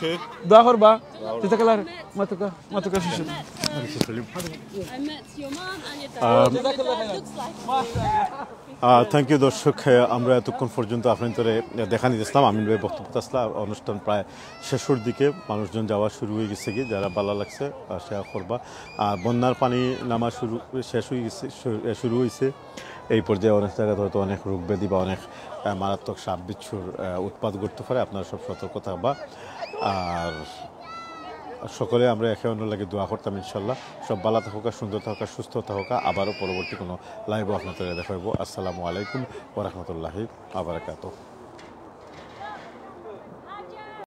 দোয়া করবা। তুই থাকলে আর মাতুকা, মাতুকা শেষ। I met your mom and your dad. Um, your dad looks like thank you দর্শক, আহ, আমরা এতক্ষণ পর্যন্ত আপনাদের দেখানি দিছলাম। আমিন ভাই বক্তব্য আসলা, অনুষ্ঠান প্রায় শেষর দিকে, মানুষজন যাওয়া শুরু অইগেছে কি, যারা ভালা লাগছে আহ, শেয়ার করবা। আর বন্যার পানি নামা শুরু, শেষ অইগেছে, শু- শুরু অইছে। এই পর্যায়ে অনেক জাগাত হয়তো অনেক রোগ ব্যাধি বা অনেক আহ, মারাত্মক সাপ বিচ্ছুর আহ, উৎপাত ঘটতে পারে। আপনারা সব সতর্ক থাকবা। আর সকলে আমরা একে অন্যর লাগি দোয়া করতাম ইনশাল্লাহ। সব ভালা থাকউক্কা, সুন্দর থাকউক্কা, সুস্থ থাকউক্কা। আবারও পরবর্তী কোনো লাইভও আপনাদের দেখা অইবো। আসসালামু আলাইকুম ওয়া রাহমাতুল্লাহি ওয়া বারাকাতুহু।